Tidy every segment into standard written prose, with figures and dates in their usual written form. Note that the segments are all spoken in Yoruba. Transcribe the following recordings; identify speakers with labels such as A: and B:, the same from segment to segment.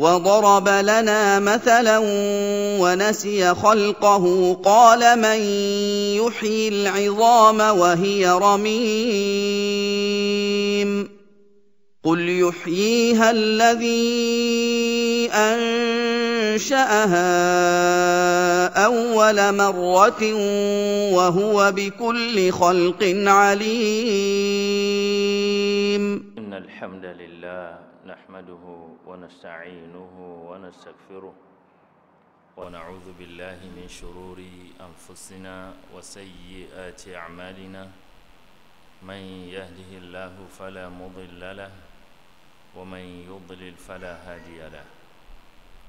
A: وضرب لنا مثلا ونسي خلقه قال من يحيي العظام وهي رميم قل يحييها الذي أنشأها أول مرة وهو بكل خلق عليم.
B: إن الحمد لله نحمده ونستعينه ونستغفره ونعوذ بالله من شرور أنفسنا وسيئات أعمالنا، من يهده الله فلا مضل له ومن يضلل فلا هادي له،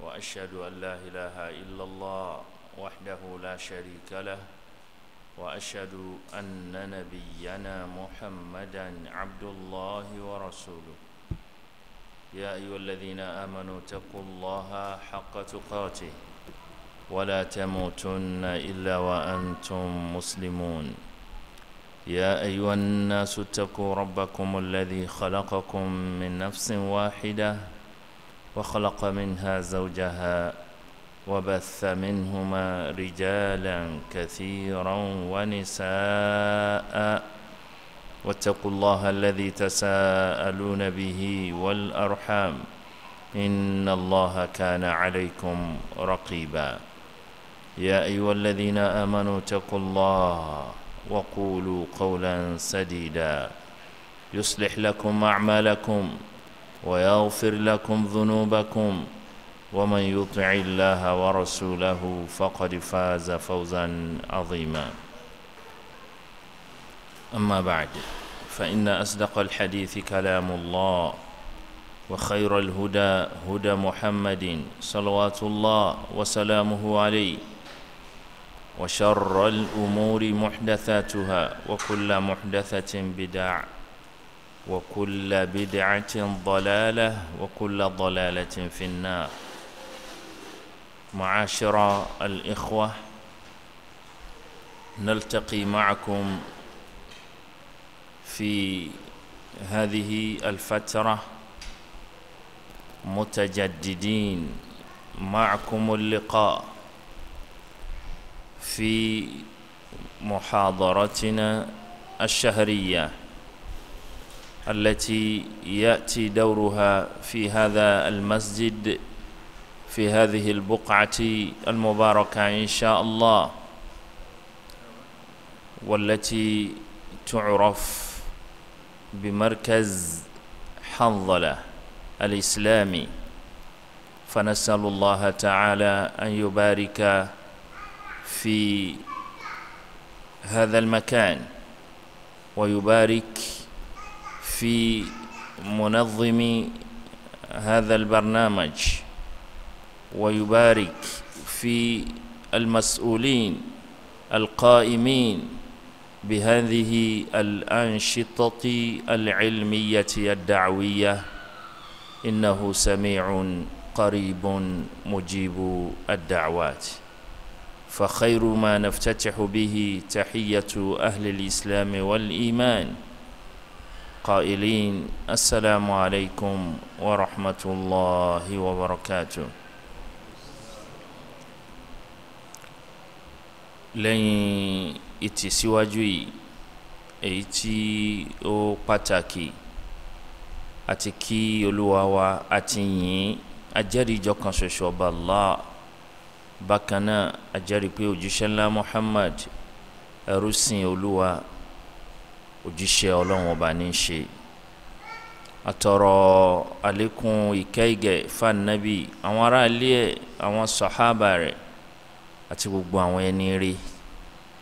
B: وأشهد أن لا إله إلا الله وحده لا شريك له، وأشهد أن نبينا محمدا عبد الله ورسوله. يا أيها الذين آمنوا اتقوا الله حق تقاته ولا تموتن إلا وأنتم مسلمون. يا أيها الناس اتقوا ربكم الذي خلقكم من نفس واحدة وخلق منها زوجها وبث منهما رجالا كثيرا ونساء، واتقوا الله الذي تساءلون به والأرحام إن الله كان عليكم رقيبا. يا أيها الذين آمنوا اتقوا الله وقولوا قولا سديدا يصلح لكم أعمالكم ويغفر لكم ذنوبكم، ومن يطع الله ورسوله فقد فاز فوزا عظيما. أما بعد، فإن أصدق الحديث كلام الله، وخير الهدى هدى محمد صلوات الله وسلامه عليه، وشر الأمور محدثاتها، وكل محدثة بدعة، وكل بدعة ضلالة، وكل ضلالة في النار. معاشر الإخوة، نلتقي معكم في هذه الفترة متجددين معكم اللقاء في محاضرتنا الشهرية التي يأتي دورها في هذا المسجد في هذه البقعة المباركة إن شاء الله، والتي تعرف بمركز حنظلة الإسلامي. فنسأل الله تعالى أن يبارك في هذا المكان ويبارك في منظم هذا البرنامج ويبارك في المسؤولين القائمين بهذه الأنشطة العلمية الدعوية، إنه سميع قريب مجيب الدعوات. فخير ما نفتتح به تحية أهل الإسلام والإيمان قائلين: السلام عليكم ورحمة الله وبركاته. Lẹ́yìn ìtẹ̀síwájú yìí, èyí tí ó pàtàkì àti kí Olúwa wa àti yìn ajẹ́rìí ìjọ kan ṣoṣo ọba Allah. Bákan náà ajẹ́rìí pé òjíṣẹ́ ńlá Muhammad ẹrúsìn Olúwa, òjíṣẹ́ Ọlọ́run ọba ní í ṣe. Àtọ̀rọ̀ àlékún ìkẹ́ ìgẹ̀ fáànàbí, àwọn ará ilé ẹ̀, àwọn sàhábà rẹ̀ àti gbogbo àwọn ẹni rí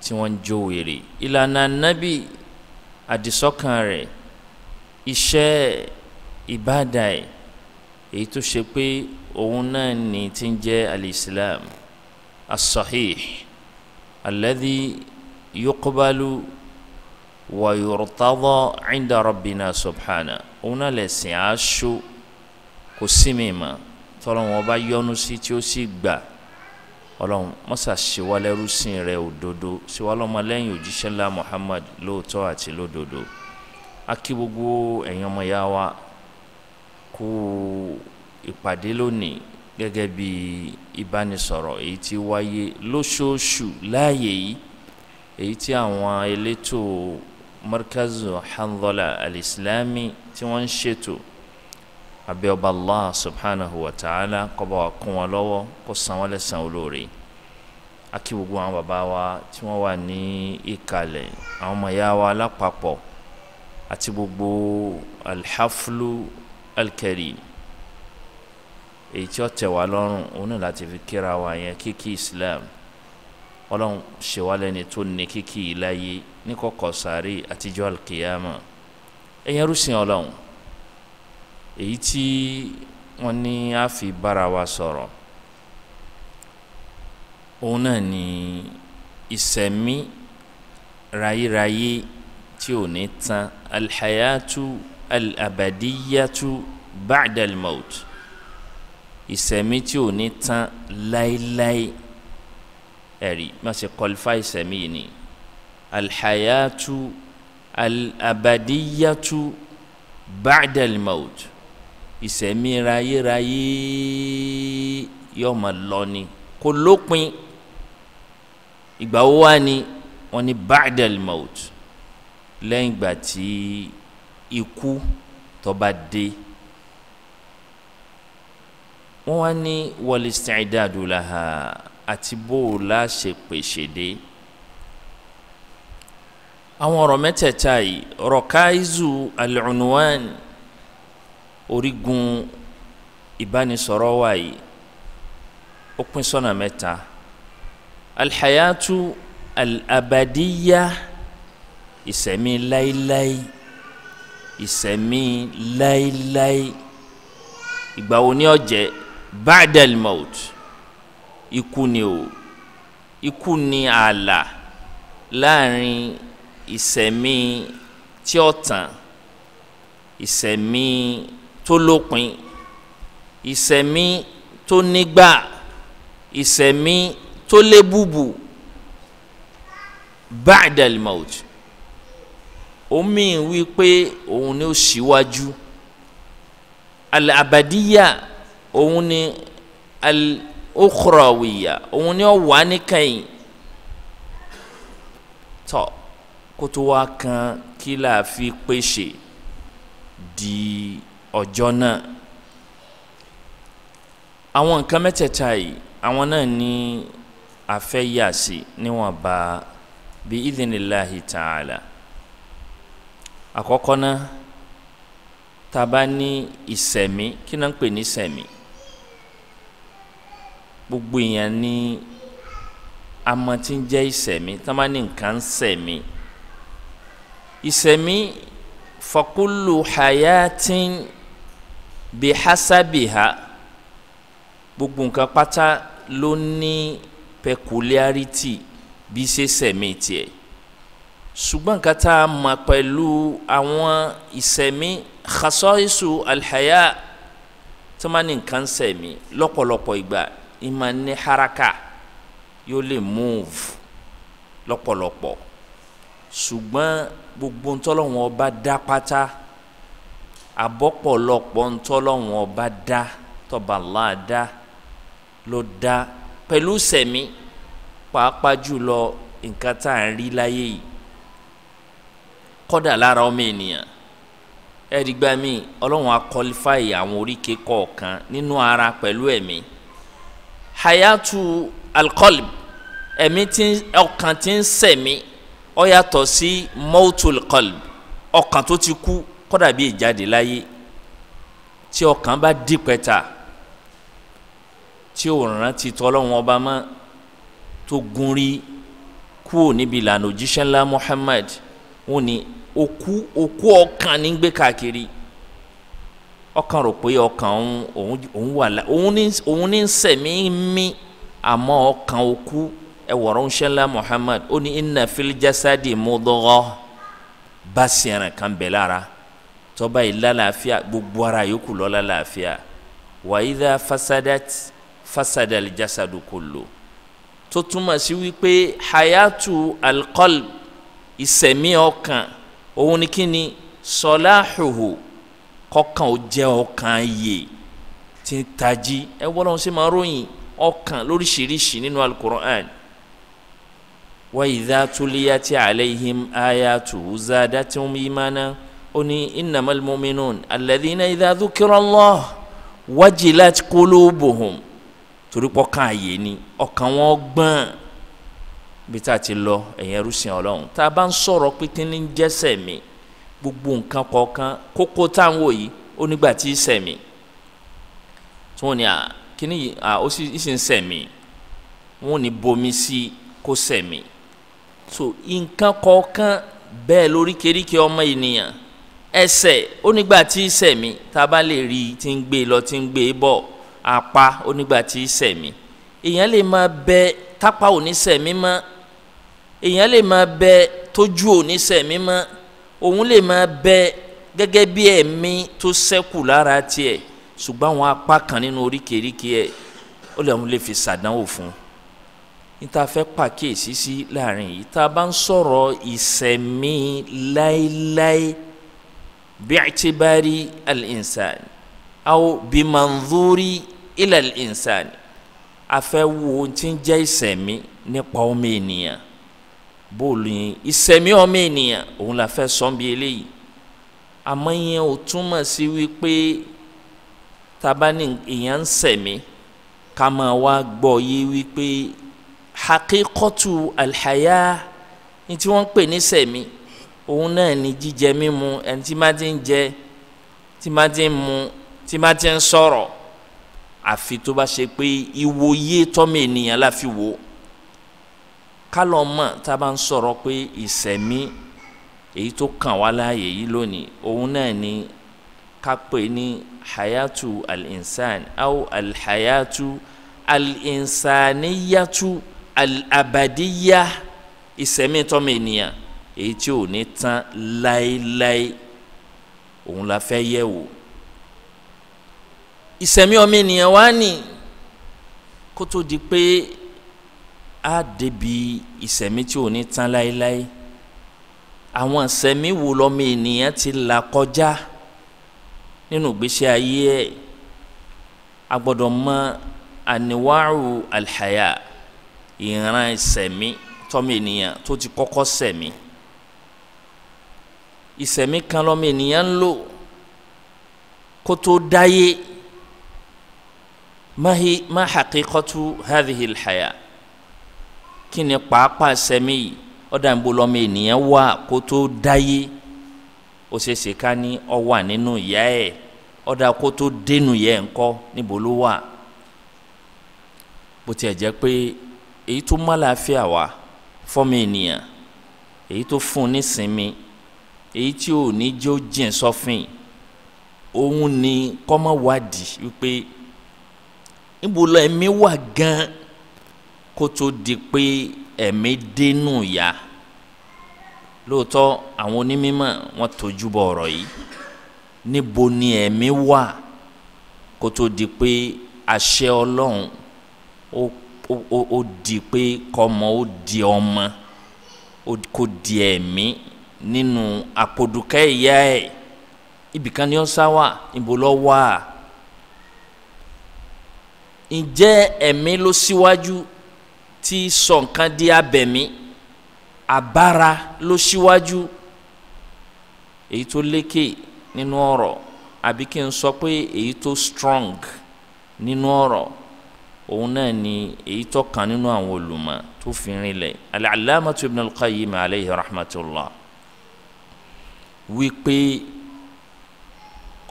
B: tí wọ́n ń jó wèrè ìlànà nábì, àdìsọ́kàn rẹ̀, iṣẹ́ ìbádà ẹ̀, èyí tó ṣe pé òun náà ní tí ń jẹ́ al-Islam as-sahih alladhi yuqbalu wa yurtada inda rabbina subhana. Òun náà lẹ̀sìn aṣọ, kò sí mi mọ́ tọ́lọ́wọ́n bá yọ́nú sí tí ó sì gbà. Ọlọ́run mọ́sà ṣe wá lẹ́rú sìn rẹ̀ òdodo, ṣe wá lọ́mọ lẹ́yìn òjíṣẹ́ ńlá Muhammad lóòótọ́ àti lódodo. A kí gbogbo ẹ̀yin ọmọ ìyá wa kú ìpàdé lónìí gẹ́gẹ́ bí ìbánisọ̀rọ̀ èyí tí wáyé lóṣooṣù láàyè yìí, èyí tí àwọn elétò Markazu Hanzala Al-Islami tí wọ́n ń ṣètò. Abẹ́ ọba Allah subhanahu wa ta'ala kó bá wa kún wọn lọ́wọ́, kó san wọ́n lẹ́san olóore. A kí gbogbo àwọn bàbá wa tí wọ́n wà ní ìkàlẹ̀, àwọn ọmọ ìyá wa lápapọ̀, àti gbogbo alhaflu alkarim èyí tí ó tẹ̀ wá lọ́rùn òun náà láti fi kíra wa yẹn kíkí Islam. Ọlọ́run ṣe wá lẹ́ni tó ní kíkí ìláyé ní kọ̀kọ̀ sáré àtijọ́ alkiyama. Ẹ̀yẹn rúṣin Ọlọ́run, èyí tí wọ́n ní a fi bára wa sọ̀rọ̀ òun náà ní ìsẹ̀mí rayíráyé tí ò ní tán, alhayatu alabadiyatu ba'da almaut, ìsẹ̀mí tí ò ní tán láéláé. Ẹ̀rí má ṣe kọlifá ìsẹ̀mí yìí ni alhayatu alabadiyatu ba'da almaut, ìsẹ̀mí rayíráyé yóò máa lọ ni, kò lópin. Ìgbà wo wá ni wọ́n ní ba'da almaut, lẹ́yìn ìgbà tí ikú tó bá dé. Wọ́n wá ní wal isti'dadu laha, àti bó o la ṣe pèsè dé. Àwọn ọ̀rọ̀ mẹ́tẹ̀ẹ̀ta yìí, rọ̀káìzù al-unwan, orígun ìbánisọ̀rọ̀ wa yìí, ó pín sọ́nà mẹ́ta. Alhayatu alabadiyya, ìsẹ̀mí láíláí, ìsẹ̀mí láíláí. Ìgbà wo ni ó jẹ́? Ba'da al-maut, ikú ni o. Ikú ni ààlà láàrin ìsẹ̀mí tí ó tán, ìsẹ̀mí tó lópin, ìsẹ̀mí tó nígbà, ìsẹ̀mí tó lébùbù. Ba'da al-maut, omi wípé òun ni ó ṣíwájú. Al-abadiyya òun ni al-ukhrawiyya, òun ni ó wà níkẹyìn. Tọ́ kótó wá kan kí la fi pèsè di ọjọ́ náà. Àwọn nǹkan mẹ́tẹ̀ẹ̀ta yìí, àwọn náà ní a fẹ́ yà sí níwọ̀nba bí idhnillahi ta'ala. Àkọ́kọ́ náà, tá a bá ní ìsẹ̀mí, kí náà ń pè ní ìsẹ̀mí? Gbogbo èèyàn ní amọ̀ tí ń jẹ́ ìsẹ̀mí. Tá a bá ní nǹkan sẹ̀mí, ìsẹ̀mí fakullu hayatin bihasabiha, gbogbo nǹkan pátá ló ní peculiarity bí ṣe sẹ̀mí tiẹ̀. Ṣùgbọ́n nǹkan tá a mọ̀ pẹ̀lú àwọn ìsẹ̀mí khasaisu alhaya, tó máa ní nǹkan sẹ̀mí lọ́pọ̀lọpọ̀ ìgbà ìmọ̀ ní haraka, yóò lè move lọ́pọ̀lọpọ̀. Ṣùgbọ́n gbogbo ntọ́lọ́wọ́n ọba dá pátá, àbọ̀pọ̀lọpọ̀ ntọ́lọ́wọ́n ọba dá, tọ́ba Allah dá ló dá pẹ̀lú sẹ̀mí, pàápàá jùlọ nǹkan tá à ń rí láyé yìí, kọ́dà lára ọmọ ènìyàn. Ẹ̀rí gbà mí, Ọlọ́run á kọlifáì àwọn oríkèé kọ̀ọ̀kan nínú ara pẹ̀lú ẹ̀mí. Hayatu alqalb, ẹ̀mí tí ọkàn tí ń sẹ̀mí, ó yàtọ̀ sí mautul qalb, ọkàn tó ti kú kọ́dà bí ìjáde láyé. Tí ọkàn bá dí pẹ́ta, tí ò rántí tọ́lọ́run ọba mọ́, tó gun rí kúrò níbi ìlànà òjíṣẹ́ ńlá Muhammad, wọ́n ní òkú ọkàn ní gbé káàkiri. Ọkàn rò pé ọkàn òun wà lá, òun ní sẹ̀mí mí, àmọ́ ọkàn òkú. Ẹ̀wọ̀rọ̀ ń ṣẹlá Muhammad, ó ní inna fil jasadi mudghah, bá sẹ̀ràn kan bẹ̀ lára, tọ́ba yìí lálàáfíà, gbogbo ara yòókù ló lálàáfíà. Wa idha fasadat fasada al jasadu kullu. Tó túmọ̀ sí wípé hayatu alqalb, ìsẹ̀mí ọkàn, òun ni kí ni? Sọláhùhù, kọkàn ó jẹ́ ọkàn yè tí ń tají. Ẹ wọ́n lọ́wọ́ sí máa ròyìn ọkàn lóríṣiríṣi nínú Al-Qur'an. Wa idha tuliyati alayhim ayatuhu zadatuhum imana. Ó ní innamal mu'minun alladhina idha dhukira Allah wajilat qulubuhum. Torí pọ̀ kan àyè ni ọkàn wọn gbọ́n. Bí tá a ti lọ ẹ̀yìn ẹrú sìn Ọlọ́run, tá a bá ń sọ̀rọ̀ pé kí ni ń jẹ́sẹ̀ mi, gbogbo nǹkan kọ̀ọ̀kan kókó tá à ń wò yìí ó nígbà tí í sẹ̀mí. Tí wọ́n ní à kíní yìí à ó sì ń sẹ̀mí, wọ́n ní bomi sí kó sẹ̀mí. So nǹkan kọ̀ọ̀kan bẹ́ẹ̀ lóríkèéríkèé ọmọ ènìyàn. Ẹsẹ̀ ó nígbà tí í sẹ̀mí, tá a bá lè rí i tí ń gbé lọ tí ń gbé bọ̀. Apá ó nígbà tí í sẹ̀mí. Èèyàn lè máa bẹ tápá ò ní sẹ̀mí mọ́, èèyàn lè máa bẹ tójú ò ní sẹ̀mí mọ́, òun lè máa bẹ gẹ́gẹ́ bí ẹ̀mí tó ṣẹ́kù lára tiẹ̀, ṣùgbọ́n àwọn apá kan nínú oríkèéríkèé ẹ̀ ó lè lè fi ṣàdánwò fún un. Níta fẹ́ pàkíyèsí sí láàrin yìí, tá a bá ń sọ̀rọ̀ ìsẹ̀mí láéláé bi'tibari al-insan aw bimanzuri ila al-insan, a fẹ́ wo ohun tí ń jẹ́ ìsẹ̀mí nípa ọmọ ènìyàn. Bóòlù yẹn ìsẹ̀mí ọmọ ènìyàn òun la fẹ́ sọ bí eléyìí. Àmọ́ yẹn ò túmọ̀ sí wípé taba ní èèyàn ń sẹ̀mí ká máa wá gbọ́ yé wípé hakíkọ́tù alhaya ní tí wọ́n ń pè ní sẹ̀mí òun náà ní jíjẹ mímu. Ẹni tí máa ti ń jẹ, tí máa ti ń mu, tí máa ti ń sọ̀rọ̀, àfi tó bá ṣe pé ìwòye tọ́mọ ènìyàn la fi wò. Kálọ̀ mọ̀ tá a bá ń sọ̀rọ̀ pé ìsẹ̀mí èyí tó kàn wá láàyè yìí lónìí òun náà ní ká pè ní hayatu al-insan aw al-hayatu al-insaniyatu al-abadiyya, ìsẹ̀mí tọ́mọ ènìyàn èyí tí ò ní tán láéláé, òun la fẹ́ yẹ̀ wò. Ìsẹ̀mí ọmọ ènìyàn wá ní kó tó di pé á débi ìsẹ̀mí tí ò ní tán láéláé, àwọn ìsẹ̀mí wo lọ́mọ ènìyàn ti là kọjá nínú ìgbésí ayé ẹ̀. A gbọ́dọ̀ mọ àníwáàrú alhaya, ìran ìsẹ̀mí tọ́mọ ènìyàn tó ti kọ́kọ́ sẹ̀mí. Ìsẹ̀mí kan lọ́mọ ènìyàn ń lò kó tó dáyé. Ma haqiqatu hadhihi alhaya, kí ni pàápàá sẹ̀mí yìí? Ọ̀dà ń bo lọ́mọ ènìyàn wà kó tó dáyé. Ó ṣe é ṣe ká ní ó wà nínú ìyá ẹ̀, ọ̀dà kó tó dénú ìyá ẹ̀ ńkọ́ níbo ló wà? Bó tiẹ̀ jẹ́ pé èyí tó má láàfíà wá fọ́mọ ènìyàn, èyí tó fún un nísinmi, èyí tí ò ní jẹ́ ó jìn sọ́fìn, òun ni kọ́mọ wádìí wípé níbo lọ ẹ̀mí wà gan kó tó di pé ẹ̀mí dénú ìyá. Lóòótọ́ àwọn onímọ̀ wọ́n tójú bọ̀ ọ̀rọ̀ yìí, níbo ni ẹ̀mí wà kó tó di pé àṣẹ Ọlọ́run ó di pé kọ́mọ ó di ọmọ, kó di ẹ̀mí nínú àpòdùkẹ́ ìyá ẹ̀. Ibìkan ni ó sá wà, níbo ló wà? Ǹjẹ́ ẹ̀mí ló síwájú tí sọ nǹkan di abẹ̀mí? Àbára ló síwájú? Èyí tó lékè nínú ọ̀rọ̀, àbí kí n sọ pé èyí tó strong nínú ọ̀rọ̀, òun náà ni èyí tó kàn nínú àwọn olùmọ̀ tó fi rinlẹ̀, Al-Allamatu Ibn Al-Qayyim alayhi rahmatullah, wípé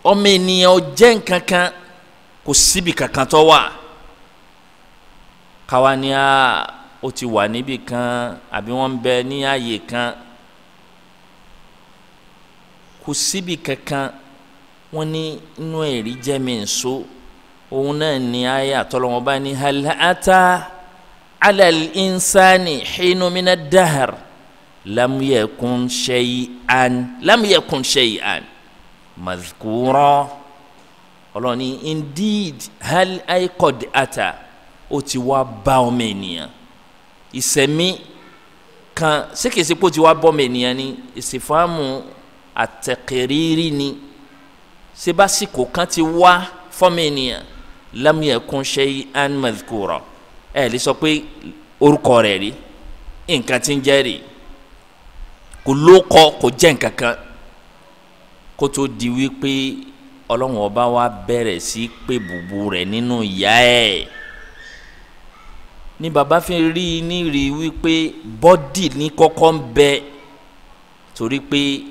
B: ọmọ ènìyàn ò jẹ́ nǹkan kan, kò síbi kankan tó wà. Káwa ni a ó ti wà níbi kan àbí wọ́n ń bẹ ní ààyè kan, kò síbi kankan. Wọ́n ní inú ẹ̀rí jẹ́ mi nso, òun náà ní ayé àtọ́lọ́wọ́n bá ní hal ata ala al-insani hinu mina dahr lam yakun shay'an lam yakun shay'an madhkura. Ọlọ́run ní indeed hal ay qad ata, ó ti wá bá ọmọ ènìyàn. Ìsẹ̀mí kan sékèsí pé ó ti wá bọ́ ọmọ ènìyàn ni, ìsìfàmù àtẹ̀kẹ̀rìrì ni, sebásìkò kan ti wá fọ́mọ ènìyàn lam yakun shay'an madhkura. Ẹ lè sọ pé orúkọ rẹ̀ rí, nǹkan tí ń jẹ́ rí, kò lóko, kò jẹ́ nǹkan kan, kó tó di wípé Ọlọ́run ọba wa bẹ̀rẹ̀ sí pé bùbù rẹ̀ nínú ìyá ẹ̀. Ní baba fi rí ní rí wípé bọ́dì ní kọ́kọ́ ń bẹ, torí pé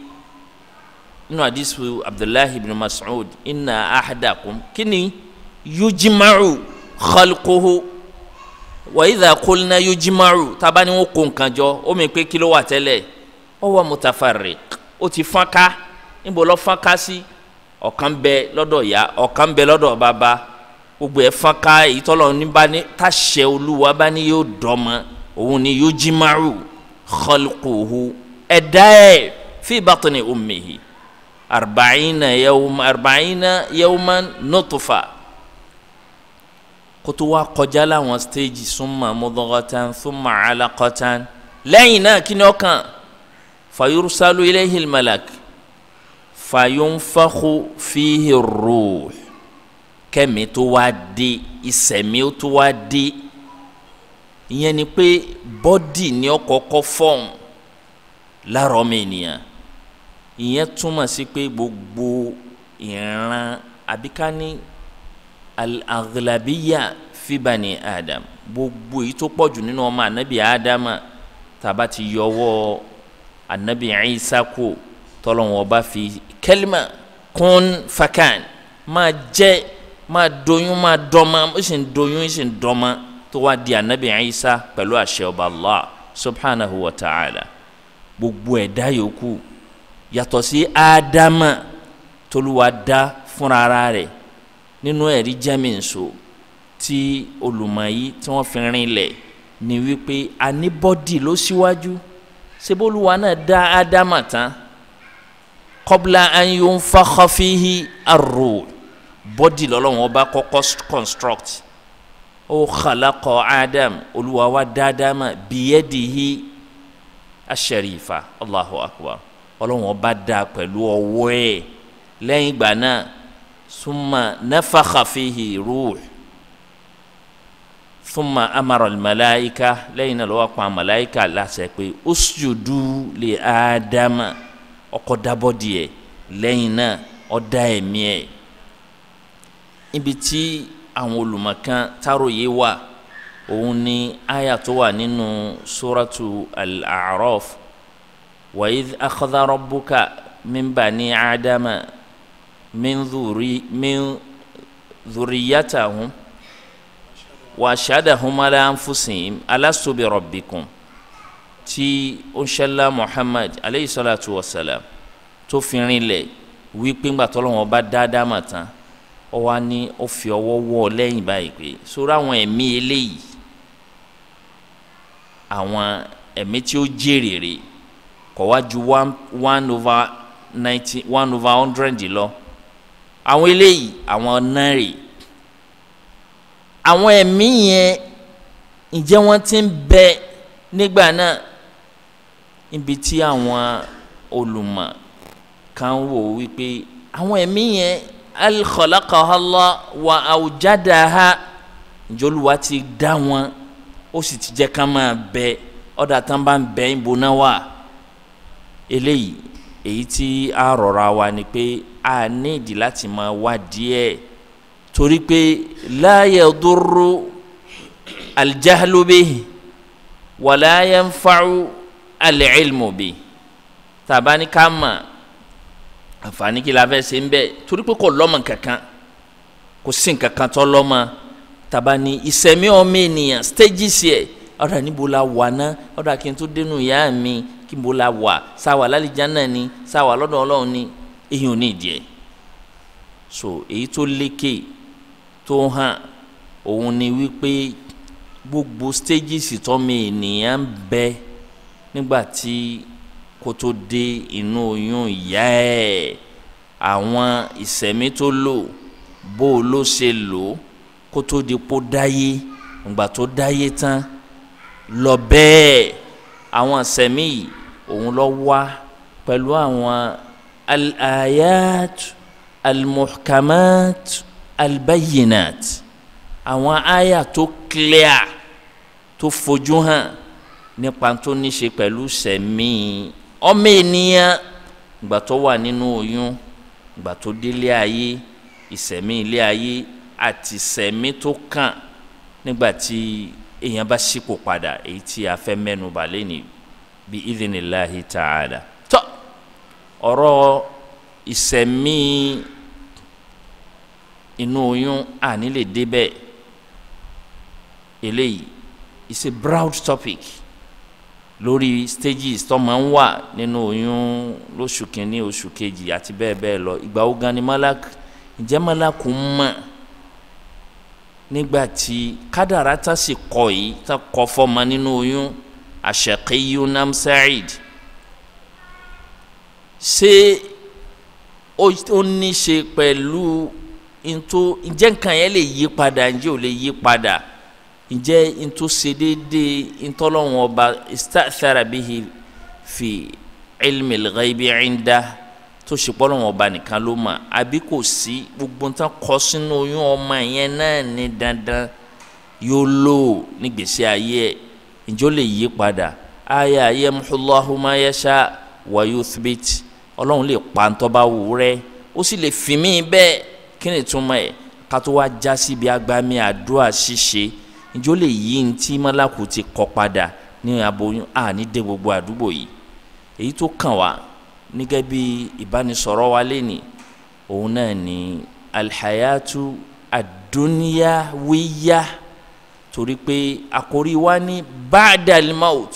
B: nínú àdìsù Abdullahi ibn Mas'ud, inna ahadakum kíni yujma'u khalquhu wa idha qulna yujma'u, tábà ní wọn kó nǹkan jọ, ó mi pé kí ló wà tẹ́lẹ̀, ó wà mutafarriq, ó ti fọ́nká. Níbo lọ fọ́nká sí? Ọ̀kan bẹ lọ́dọ̀ ìyá, ọ̀kan bẹ lọ́dọ̀ bàbá, gbogbo ẹ̀ fọ́nká. Èyí tọ́lọ̀ ní bá ní táṣẹ Olúwa bá ní yóò dọ́mọ, òun ni yujma'u khalquhu, ẹ̀dá ẹ̀ fi batni ummihi arba'ina yawma arba'ina yawman nutfa, kótó wa kọjá láwọn stéèjì, summa mudghatan thumma alaqatan. Lẹ́yìn náà kí ni ọkàn? Fayursalu ilayhi al-malak fayunfakhu fihi ar-ruh, kẹ́mi tó wá dé, ìsẹ̀mí tó wá dé. Ìyẹn ni pé bọ́dì ni ó kọ́kọ́ fọ́ọ̀mù lára ọmọ ènìyàn. Ìyẹn túmọ̀ sí pé gbogbo ìran àbíká ní al-aghlabiyya fi bani Adam, gbogbo èyí tó pọ̀jù nínú ọmọ anabi Adama, tàbá ti yọwọ́ anabi Isa kú, tọ́lọ́wọ́n ọba fi kẹlima kun fakan, máa jẹ́, máa doyún, máa dọ́mọ, ó sì ń doyún, ó sì ń dọ́mọ, tó wá di anabi Isa pẹ̀lú àṣẹ ọba Allah subhanahu wa ta'ala. Gbogbo ẹ̀dá yòókù yàtọ̀ sí Ádámà tolúwa dá fúnra ara rẹ̀ nínú ẹ̀rí jẹ́mìísọ tí olùmọ̀ yìí tí wọ́n fi rinlẹ̀ ni wípé aníbọ́dì ló síwájú. Ṣebólúwa náà dá Ádámà tán, qabla an yunfakha fihi ar-ruh, bọ́dì lọ́lọ́run ọba kọ́kọ́ construct. Ó khalaqa Adam, Olúwa wa dá Ádámà biyadihi ash-sharifa, Allahu akbar, Ọlọ́run ọba dá pẹ̀lú ọwọ́ ẹ̀. Lẹ́yìn ìgbà náà summa nafakha fihi ruh thumma amara al-malaika, lẹ́yìn náà ló wá pa malaika láṣẹ pé usjudu li Ádámà, ọkọ̀ dábọ́ díẹ̀, lẹ́yìn náà ó dá ẹ̀mí ẹ̀. Ibi tí àwọn olùmọ̀kan táròyé wà, òun ni àyà tó wà nínú suratu al-A'raf, wa idh akhadha rabbuka min bani Ádámà min dhurriyyatahum wa ashhadahum ala anfusihim alastu bi rabbikum, tí ó ń ṣẹlá Muhammad aleyhi salatu wa salam tó fi rinlẹ̀ wípé ńgbà tọ́lọ́wọ́n bá dá Ádámà tán, ó wá ní ó fi ọwọ́ wọ́ ọ lẹ́yìn báyìí pé sórí àwọn ẹ̀mí eléyìí, àwọn ẹ̀mí tí ó jèrè rè kò wá ju 1/90 1/100 lọ, àwọn eléyìí àwọn náà rè, àwọn ẹ̀mí yẹn ǹjẹ́ wọ́n ti ń bẹ nígbà náà? Níbi tí àwọn olùmọ̀ kan wò wípé àwọn ẹ̀mí yẹn al-khalaqaha Allah wa awjadaha, ǹjẹ́ Olúwa ti dá wọn, ó sì ti jẹ́ ká máa bẹ, ọ̀dà tán bá ń bẹ ìbò náà wà. Eléyìí èyí tí a rọra wa ni pé a ní ìdí láti máa wá díẹ̀, torí pé la yadurru al-jahlu bihi wa la yanfa'u al-ilmu bihi. Tàbá ní ká mọ̀ àǹfààní kí la fẹ́ ṣe ń bẹ, torí pé kò lọ́mọ kankan, kò sí nǹkankan tó lọ́mọ. Tàbá ní ìsẹ̀mí ọmọ ènìyàn stages yẹ, ọ̀dà níbo la wà ná, ọ̀dà kí n tó dénú ìyá mi, kí n bó la wà, sáwà lálìjáná ni, sáwà lọ́dọ̀ Ọlọ́run ni, èyí ò ní ìdí ẹ̀. So èyí tó lékè tó hàn òun ni wípé gbogbo stages tọ́mọ ènìyàn ń bẹ nígbà tí kó tó dé inú oyún ìyá ẹ̀, àwọn ìsẹ̀mí tó lò, bó ló ṣe lò kó tó di kó dáyé, ìgbà tó dáyé tán lọ bẹ́ẹ̀, àwọn ìsẹ̀mí yìí òun lọ wá pẹ̀lú àwọn al-ayat al-muhkamat al-bayyinat. Àwọn àyà tó clear tó fojú hàn nípa tó ní ṣe pẹ̀lú sẹ̀mí ọmọ ènìyàn ìgbà tó wà nínú oyún, ìgbà tó délé ayé, ìsẹ̀mí ilé ayé àti ìsẹ̀mí tó kàn nígbà tí èèyàn bá ṣípò padà, èyí tí a fẹ́ mẹ́nu bà lẹ́ni bí idhnillahi ta'ala. Tọ́ ọ̀rọ̀ ìsẹ̀mí inú oyún àní lè débẹ̀. Eléyìí it's a broad topic lórí stages tó máa ń wà nínú oyún lóṣù kìíní, oṣù kejì àti bẹ́ẹ̀ bẹ́ẹ̀ lọ. Ìgbà wo gan ni malak, ǹjẹ́ malaku mọ̀ nígbà tí kádàrá tá sì kọ yìí tá kọ fọmọ nínú oyún Ashaqiyu nam Sa'id, ṣé ó ní ṣe pẹ̀lú ntó, ǹjẹ́ nǹkan yẹn lè yí padà, ǹjẹ́ ò lè yí padà, ǹjẹ́ ntó ṣe déédéé ntọ́lọ́wọ́n ọba ista'thara bihi fi ilmi al-ghaybi inda tó ṣe pọ́lọ́wọ́n ọba nìkan ló mọ̀, àbí kò sí gbogbo ntán kọ sínú oyún ọmọ yẹn náà ní dandan yóò lò nígbèsí ayé ẹ̀, ǹjẹ́ ó lè yí padà? Aya yamhullahu ma yasha wa yuthbit, ọlọ́run lè pa ntọ́ bá wù rẹ́, ó sì lè fi mí bẹ́ẹ̀. Kí ni ìtumọ̀ ẹ̀? Ká tó wá já síbi agbami àdúrà ṣíṣe, ǹjẹ́ ó lè yí ntí mọ́lákù ti kọ padà ní aboyún? Àní dé gbogbo àdúgbò yìí. Èyí tó kàn wá nígẹ́ bí ìbánisọ̀rọ̀ wa lẹ́ni, òun náà ni alhayatu adúníyáwíyá, torí pé àkórí wa ní ba'dal maut,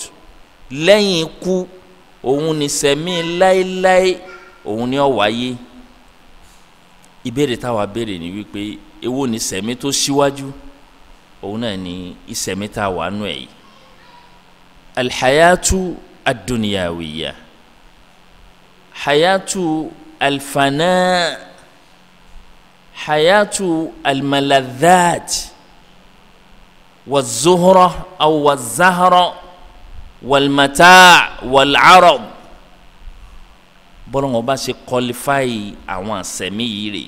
B: lẹ́yìn ikú, òun ní sẹ̀mí láéláé, òun ní ó wáyé. Ìbéèrè táwa béèrè ni wípé èwo ni sẹ̀mí tó síwájú? Òun náà ni ìsẹ̀mí tá a wà nù ẹ̀ yìí, alhayatu adúníyáwíyá, hayatu alfana, hayatu almaladhat wazuhra aw wazahra walmata walarab. Bọ́lá wọn bá ṣe kọlifáì àwọn àsẹ̀mí yìí rè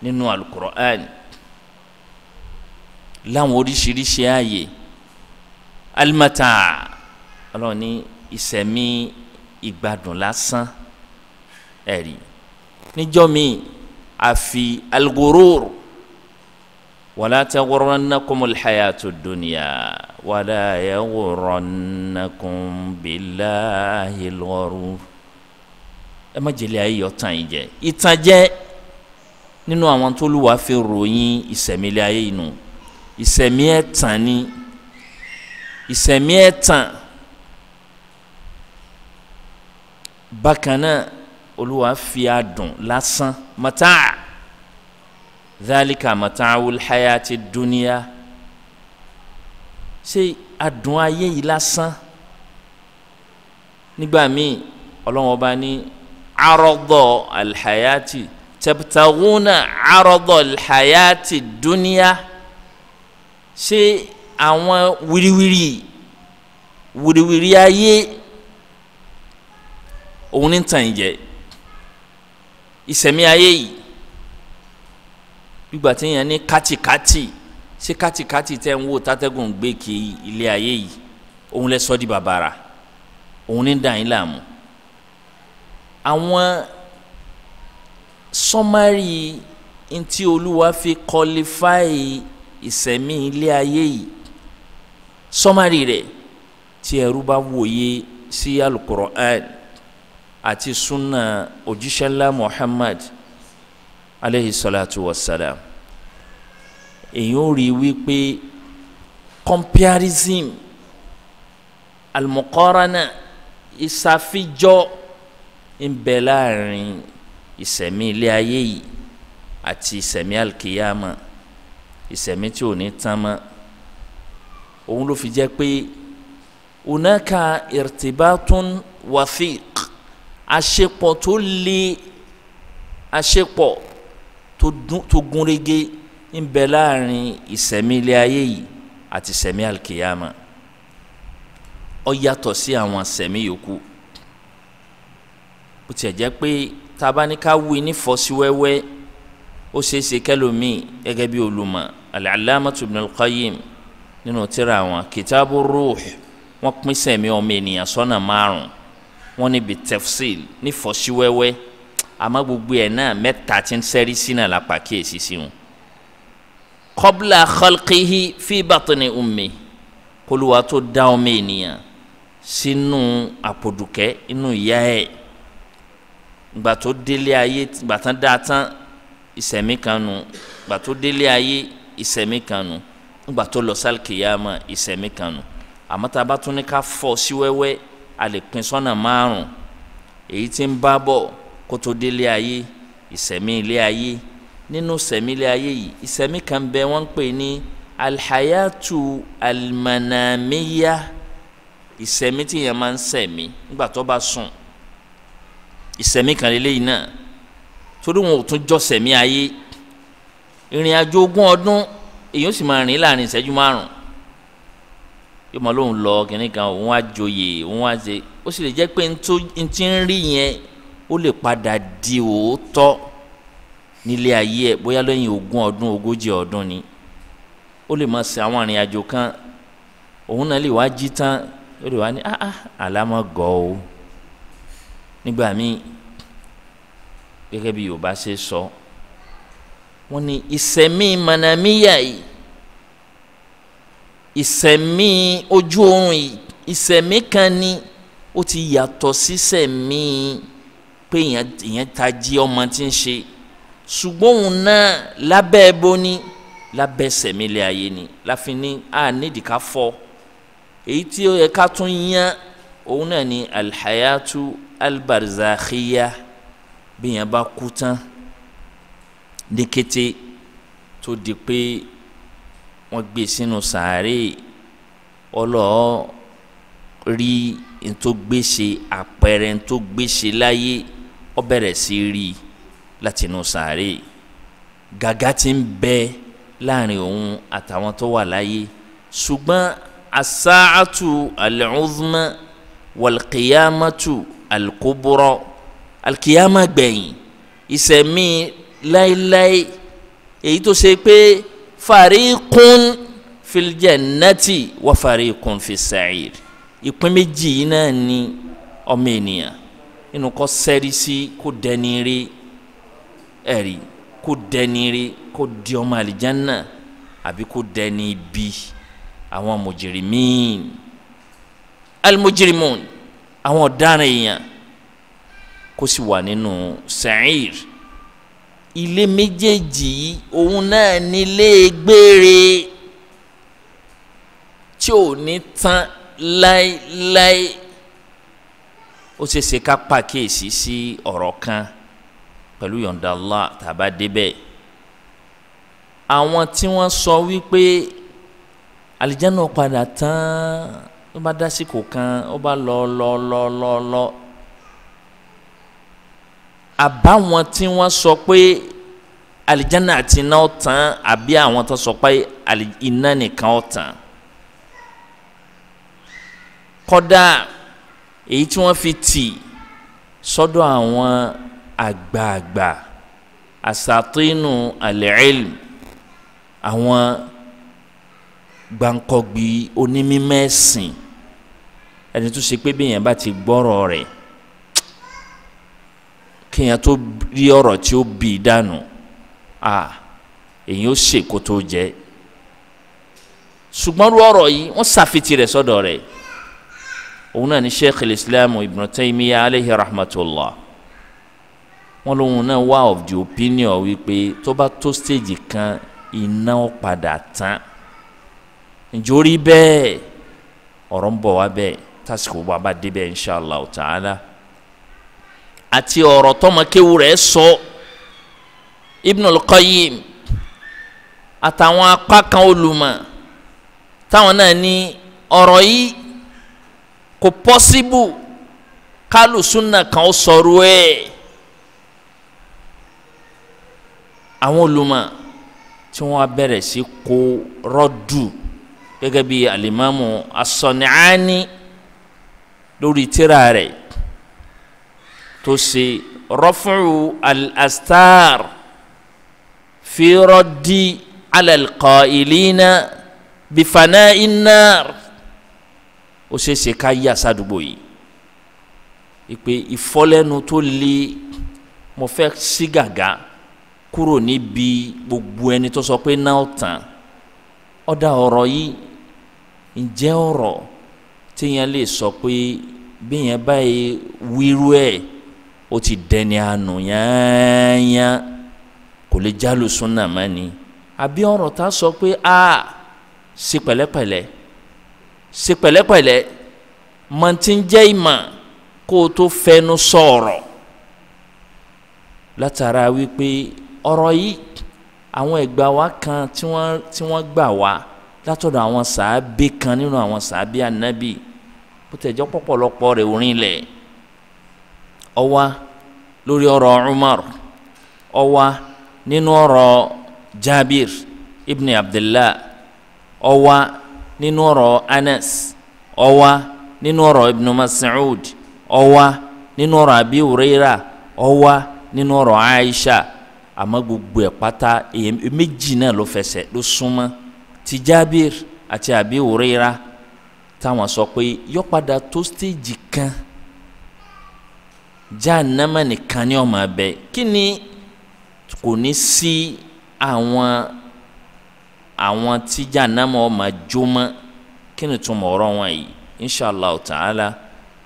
B: nínú alukur'an láwọn oríṣiríṣi ààyè. Alimata, ọlọ́run ní ìsẹ̀mí ìgbádùn lásán, ẹ̀rí níjọ́ mi àfi al-ghurur, wala taghurrannakumul hayatud dunya wala yaghurrannakum billahil ghurur. Ẹ má jẹ́lẹ̀ ayé yọ tàn yín jẹ, ìtànjẹ nínú àwọn tó lù wá fi ròyìn ìsẹ̀mílẹ̀ ayé inú ìsẹ̀mí ẹ̀tàn ni, ìsẹ̀mí ẹ̀tàn. Bákan náà Olúwa fi adùn lásán, mata dhalika mata'ul hayati dunya, ṣé adùn ayé yìí lásán. Nígbà míì Ọlọ́run ọba ní arọ́dọ̀ alhayati tabtaguna arọ́dọ̀ alhayati dunya, ṣé àwọn wiriwiri wiriwiri ayé òun ní tàn jẹ ìsẹ̀mí ayé yìí. Gbígbà tí yẹn ní kátikáti, ṣé kátikáti tẹ́ ń wò tátẹ́gùn gbé kí ilé ayé yìí, òun lẹ sọ di bàbàrà, òun ní dàn yín láàmú. Àwọn sọmárì ntí Olúwa fi kọlifáì ìsẹ̀mí ilé ayé yìí, sọmárì rẹ̀ tí ẹrú bá wòye sí Al-Qur'an àti sunna òjíṣẹ́ ńlá Muhammad aleyhi salatu wa salam, èyàn ò rí wípé comparison, al-muqarana, ìsàfijọ́ ń bẹ láàrin ìsẹ̀mí ilé ayé yìí àti ìsẹ̀mí alkiyama, ìsẹ̀mí tí ò ní tán mọ́. Òun ló fi jẹ́ pé hunaka irtibatun wathiq, àṣepọ̀ tó le, àṣepọ̀ tó gúnrégé ń bẹ láàrin ìsẹ̀mí ilé ayé yìí àti ìsẹ̀mí alkiyama. Ó yàtọ̀ sí àwọn ìsẹ̀mí yòókù. Bó tiẹ̀ jẹ́ pé tá a bá ní ká wí ní fọ́síwẹ́wẹ́, Ó ṣeé ṣe kẹlòmíì gẹ́gẹ́ bí olùmọ̀ Al-Allamatu Ibn Al-Qayyim nínú tírà àwọn Kitabu Ruh, wọ́n pín sẹ̀mí ọmọ ènìyàn sọ́nà márùn-ún. Wọ́n níbi tafsil ní fọ́síwẹ́wẹ́, àmọ́ gbogbo ẹ̀ náà mẹ́ta tí ń sẹ́rí sínú àlàpà kíyèsí sí wọn. Qabla khalqihi fi batni ummi, kólúwa tó dá ọmọ ènìyàn sínú àpòdùkẹ́ inú ìyá ẹ̀. Gbà tó délé ayé, gbà tán dá tán ìsẹ̀mí kan nù, gbà tó délé ayé ìsẹ̀mí kan nù, gbà tó lọ sálkìyàmà ìsẹ̀mí kan nù. Àmọ́ tá a bá tún ní ká fọ́ sí wẹ́wẹ́, a lè pín sọ́nà márùn. Èyí tí ń bá bọ̀ kó tó délé ayé, ìsẹ̀mí ilé ayé. Nínú ìsẹ̀mí ilé ayé yìí, ìsẹ̀mí kan bẹ wọ́n ń pè ní alhayatu almanamiya, ìsẹ̀mí tí yẹn máa ń sẹ̀mí nígbà tó bá sùn. Ìsẹ̀mí kan lélẹ́yìn náà, torí wọn ò tún jọ sẹ̀mí ayé. Ìrìn àjò 20 ọdún èyí ó sì máa rìn láàrin ìṣẹ́jú 5. Yóò máa lóun lọ kìnìún kan, òun á joyè, òun á ṣe. Ó sì lè jẹ́ pé n ti ń rí yẹn ó lè padà di òótọ́ nílé ayé ẹ̀, bóyá lẹ́yìn 20 ọdún, 40 ọdún ni. Ó lè máa ṣe àwọn ìrìn àjò kan, òun náà lè wá jí tán, ó lè wá ní àlámọ̀ gọ̀ o. Nígbà míì gẹ́gẹ́ bí Yorùbá ṣe sọ, wọ́n ní ìsẹ̀mí mànàmíyà yìí, ìsẹ̀mí ojú oorun yìí, ìsẹ̀mí kan ni ó ti yàtọ̀ sísẹ̀mí pé èèyàn ta jí ọmọ tí ń ṣe. Ṣùgbọ́n òun náà lábẹ́ ẹbọ ni, lábẹ́ sẹ̀mí ilé ayé ni, láfi ní a nídìí ká fọ́. Èyí tí ó yẹ ká tún yán òun náà ni alhayatu albarzakhiya. Bí yẹn bá kú tán ní kété tó di pé wọ́n gbé sínú sàárè, ọlọ́ọ̀ rí ntó gbéṣe, àpẹẹrẹ ntó gbéṣe láyé, ó bẹ̀rẹ̀ sí rí látinú sàárè. Gàgá ti ń bẹ láàrin òun àtàwọn tó wà láyé. Ṣùgbọ́n asaatu al-uzma wal-qiyamatu al-kubra, al-qiyama gbẹ̀yìn, ìsẹ̀mí láéláé, èyí tó ṣe pé fariqun fil jannati wa fariqun fis sa'ir. Ìpín méjì yìí náà ni ọmọ ènìyàn inú kọ́ sẹ́rí sí, kó dẹni rí ẹ̀rí, kó dẹni rí, kó di ọmọ àlìjánná, àbí kó dẹni ibi, àwọn mujrimin, al-mujrimun, àwọn ọ̀daràn èèyàn, kó sì wà nínú sa'ir. Ilé méjèèjì yìí òun náà nílé gbére tí ò ní tán láéláé. Ó ṣe ṣe ká pàkíyèsí sí ọ̀rọ̀ kan pẹ̀lú yọ̀ǹda Allah tàbá débẹ̀. Àwọn tí wọ́n sọ wípé àlìjáná padà tán, ó bá dásìkò kan, ó bá lọ lọ lọ lọ lọ. Àbáwọn tí wọ́n sọ pé àlìjáná àti iná ó tán, àbí àwọn tó sọ pé iná nìkan ó tán. Kódà èyí tí wọ́n fi tì sọ́dọ̀ àwọn àgbààgbà asatinu al-ilm, àwọn gbàǹkọ̀gbì onímọ̀ ẹ̀sìn, ẹni tó ṣe pé bí èèyàn bá ti gbọ́rọ̀ rẹ̀, kéèyàn tó rí ọ̀rọ̀ tí ó bì í dànù, èèyàn ó ṣe kó tó jẹ. Ṣùgbọ́n rú ọ̀rọ̀ yìí wọ́n ṣàfitì rẹ̀ sọ́dọ̀ rẹ̀. Òun náà ni Sheikh al-Islam Ibn Taymiyyah alayhi rahmatullah. Wọ́n lóun náà wà of the opinion wípé tó bá tó stage kan, iná ó padà tán. Ǹjẹ́ ó rí bẹ́ẹ̀? Ọ̀rọ̀ ń bọ̀ wá bẹ́ẹ̀ tásìkò wa bá débẹ̀ inshallah ta'ala. Àti ọ̀rọ̀ tọmọkéwu rẹ̀ sọ Ibn al-Qayyim àtàwọn apá kan olùmọ̀ táwọn náà ní ọ̀rọ̀ yìí kò pọ́síbù kálùsùnà kan ó sọ̀rọ̀ ẹ̀. Àwọn olùmọ̀ tí wọ́n bẹ̀rẹ̀ sí kó rọ́dù gẹ́gẹ́ bí alimami As-San'ani lórí tírà rẹ̀ tó ṣe Raf'u al-Astar fi raddi ala al-qailina bi fana'i an-nar. Ó ṣeé ṣe ká yà sádùúgbò yìí ìpè ìfọ́lẹ́nu tó le, mo fẹ́ sí gàgà kúrò níbi gbogbo ẹni tó sọ pé náà tán. Ọ̀dà ọ̀rọ̀ yìí ǹjẹ́ ọ̀rọ̀ téèyàn lè sọ pé bíyẹn báyìí wíru ẹ̀ ó ti dẹni àánú yányán, kò lè jálù súnà mọ́ ni? Àbí ọ̀rọ̀ tá a sọ pé a ṣe pẹ̀lẹ́pẹ̀lẹ́, ṣe pẹ̀lẹ́pẹ̀lẹ́, mọ̀ tí ń jẹ́ ìmọ̀ kó o tó fẹnu sọ̀rọ̀, látara wípé ọ̀rọ̀ yìí àwọn ẹ̀gbà wa kan tí wọ́n gbà wá látọ̀dọ̀ àwọn sàábé kan nínú àwọn sàábé ànábì, bó tẹ̀ jọ́ pọ̀pọ̀lọpọ̀ rẹ̀ orin lẹ̀ ó wà lórí ọ̀rọ̀ Umar, ó wà nínú ọ̀rọ̀ Jabir ibn Abdullah, ó wà nínú ọ̀rọ̀ Anas, ó wà nínú ọ̀rọ̀ Ibn Mas'ud, ó wà nínú ọ̀rọ̀ Abi Huraira, ó wà nínú ọ̀rọ̀ Aisha. Àmọ́ gbogbo ẹ̀ pátá méjì náà ló fẹsẹ̀ ló súnmọ́, ti Jabir àti Abi Huraira, táwọn sọ pé yó padà tó stéèjì kan Jahannama nìkan ni ó máa bẹ. Kí ni kò ní sí àwọn tí Jahannama ó máa jó mọ́? Kí ni túmọ̀ ọ̀rọ̀ wọn yìí? Inshallah ta'ala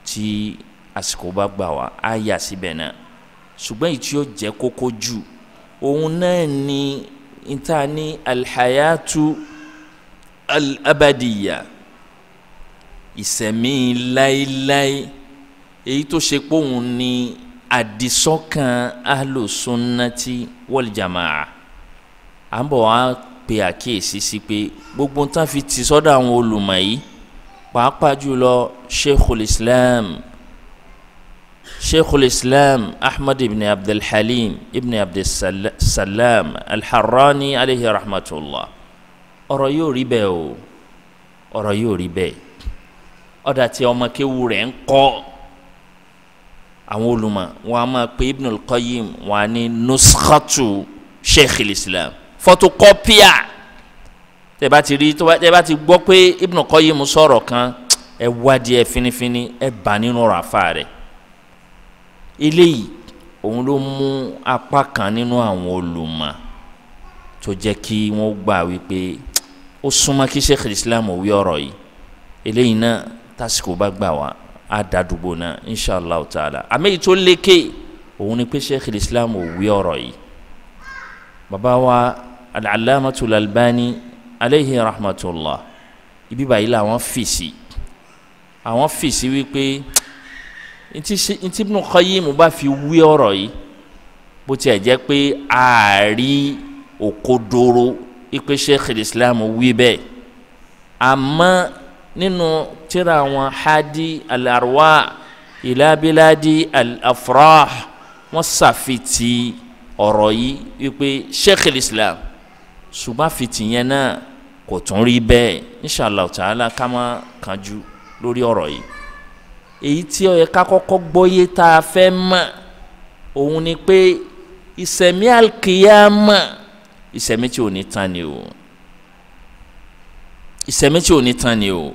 B: tí àsìkò bá gbà wá á yà síbẹ̀ náà. Ṣùgbọ́n èyí tí ó jẹ́ kókó jù òun náà ni níta ní alhayatu al-abadiyya, ìsẹ̀mí láéláé, èyí tó ṣe pé òun ni àdìsọ́kàn ahlu sunnati wal jamaa. À ń bọ̀ wá pe àkíyèsí sí pé gbogbo tán fi ti sọ́dọ̀ àwọn olùmọ̀ yìí, pàápàá jùlọ Sheikhul Islam Ahmad ibn Abdulhalim ibn Abdulsalam Al-Harrani alayhi rahmatullah, ọ̀rọ̀ yóò rí bẹ́ẹ̀ o, ọ̀rọ̀ yóò rí bẹ́ẹ̀. Ọ̀dà tí ọmọ kéwu rẹ̀ ń kọ́ àwọn olùmọ̀ wọn a máa pe Ibn al-Qayyim wọn a ní nuskhatu Sheikhul Islam, fọtokọ́píà. Tẹ́ bá ti rí, tẹ́ bá ti gbọ́ pé Ibn al-Qayyim sọ̀rọ̀ kan, ẹ wádìí ẹ finifini, ẹ bá nínú ọ̀rọ̀ àfa rẹ̀. Eléyìí òun ló mú apá kan nínú àwọn olùmọ̀ tó jẹ́ kí wọ́n gbà wípé ó súnmọ́ kí Sheikhul Islam wí ọ̀rọ̀ yìí. Eléyìí náà tásìkò bá gbà wá á dàdúgbò náà inshallah ta'ala. Àmì èyí tó lékè òun ni pé Sheikhul Islam wí ọ̀rọ̀ yìí. Bàbá wa al-Allamatul Albani alayhi rahmatullah, ibi báyìí làwọn fèsì, àwọn fèsì wípé ntí Ibn Qayyim bá fi wí ọ̀rọ̀ yìí, bó tiẹ̀ jẹ́ pé ààrí òkodoro ipe Sheikhul Islam wí bẹ́ẹ̀, àmọ́ nínú tírà àwọn Hadi al-Arwah ila biladi al-Afrah, wọ́n ṣàfitì ọ̀rọ̀ yìí wípé Sheikhul Islam, ṣùgbọ́n àfitì yẹn náà kò tún rí bẹ́ẹ̀. Inshallah ta'ala ká má kánjú lórí ọ̀rọ̀ yìí. Èyí tí ó yẹ ká kọ́kọ́ gbọ́yé tá a fẹ́ mọ̀ òun ni pé ìsẹ̀mí alkiyama, ìsẹ̀mí tí ò ní tán ni o, ìsẹ̀mí tí ò ní tán ni o.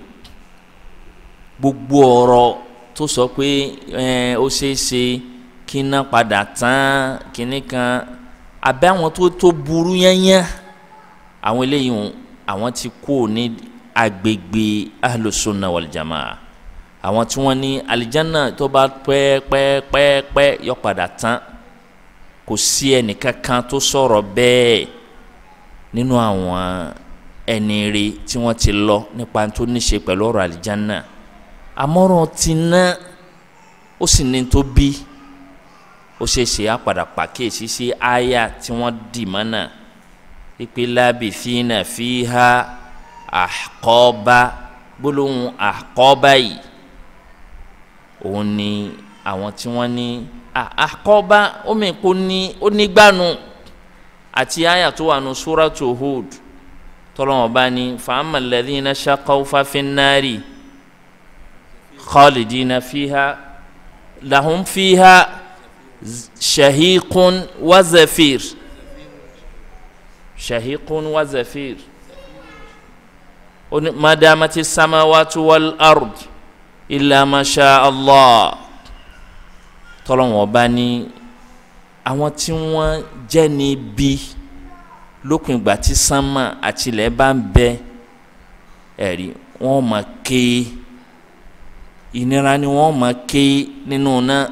B: Gbogbo ọ̀rọ̀ tó sọ pé ó ṣeé ṣe kí iná padà tán kíní kan, àbẹ́ àwọn tó burú yányán, àwọn eléyìí àwọn ti kú ní agbègbè ahlu sunna wal jamaa. Àwọn tí wọ́n ní alijanna tó bá pẹ́ pẹ́ pẹ́ pẹ́ yọ padà tán, kò sí ẹnìkankan tó sọ̀rọ̀ bẹ́ẹ̀ nínú àwọn ẹni rí tí wọ́n ti lọ nípa tó ní ṣe pẹ̀lú ọ̀rọ̀ alijanna. Àmọ́ràn ti ná ó sì ní tó bí ó ṣe ṣe á padà pàkíyèsí sí àyà tí wọ́n dì mọ́nà ìpè labithina fiha ahqaba, gbólóhùn ahqaba yìí òun ni àwọn tí wọ́n ní ahqaba omi kò ní onígbànú àti àyà tó wà ní suratu Hud tọ́lọ́wọ́n bá ní fa amma alladhina shaqaw fa fin nari khalidina fiha lahum fiha shahiqun wa zafir. Shahiqun wa zafir. Ó ní madamati samawati wal ard illa ma sha Allah. Tọ́lọ́wọ́n bá ní àwọn tí wọ́n jẹ́ ní bí lópin ìgbà tí sánmà àti ilẹ̀ bá ń bẹ, ẹ̀rí wọ́n máa ké, ìnira ni wọ́n máa ké nínú náà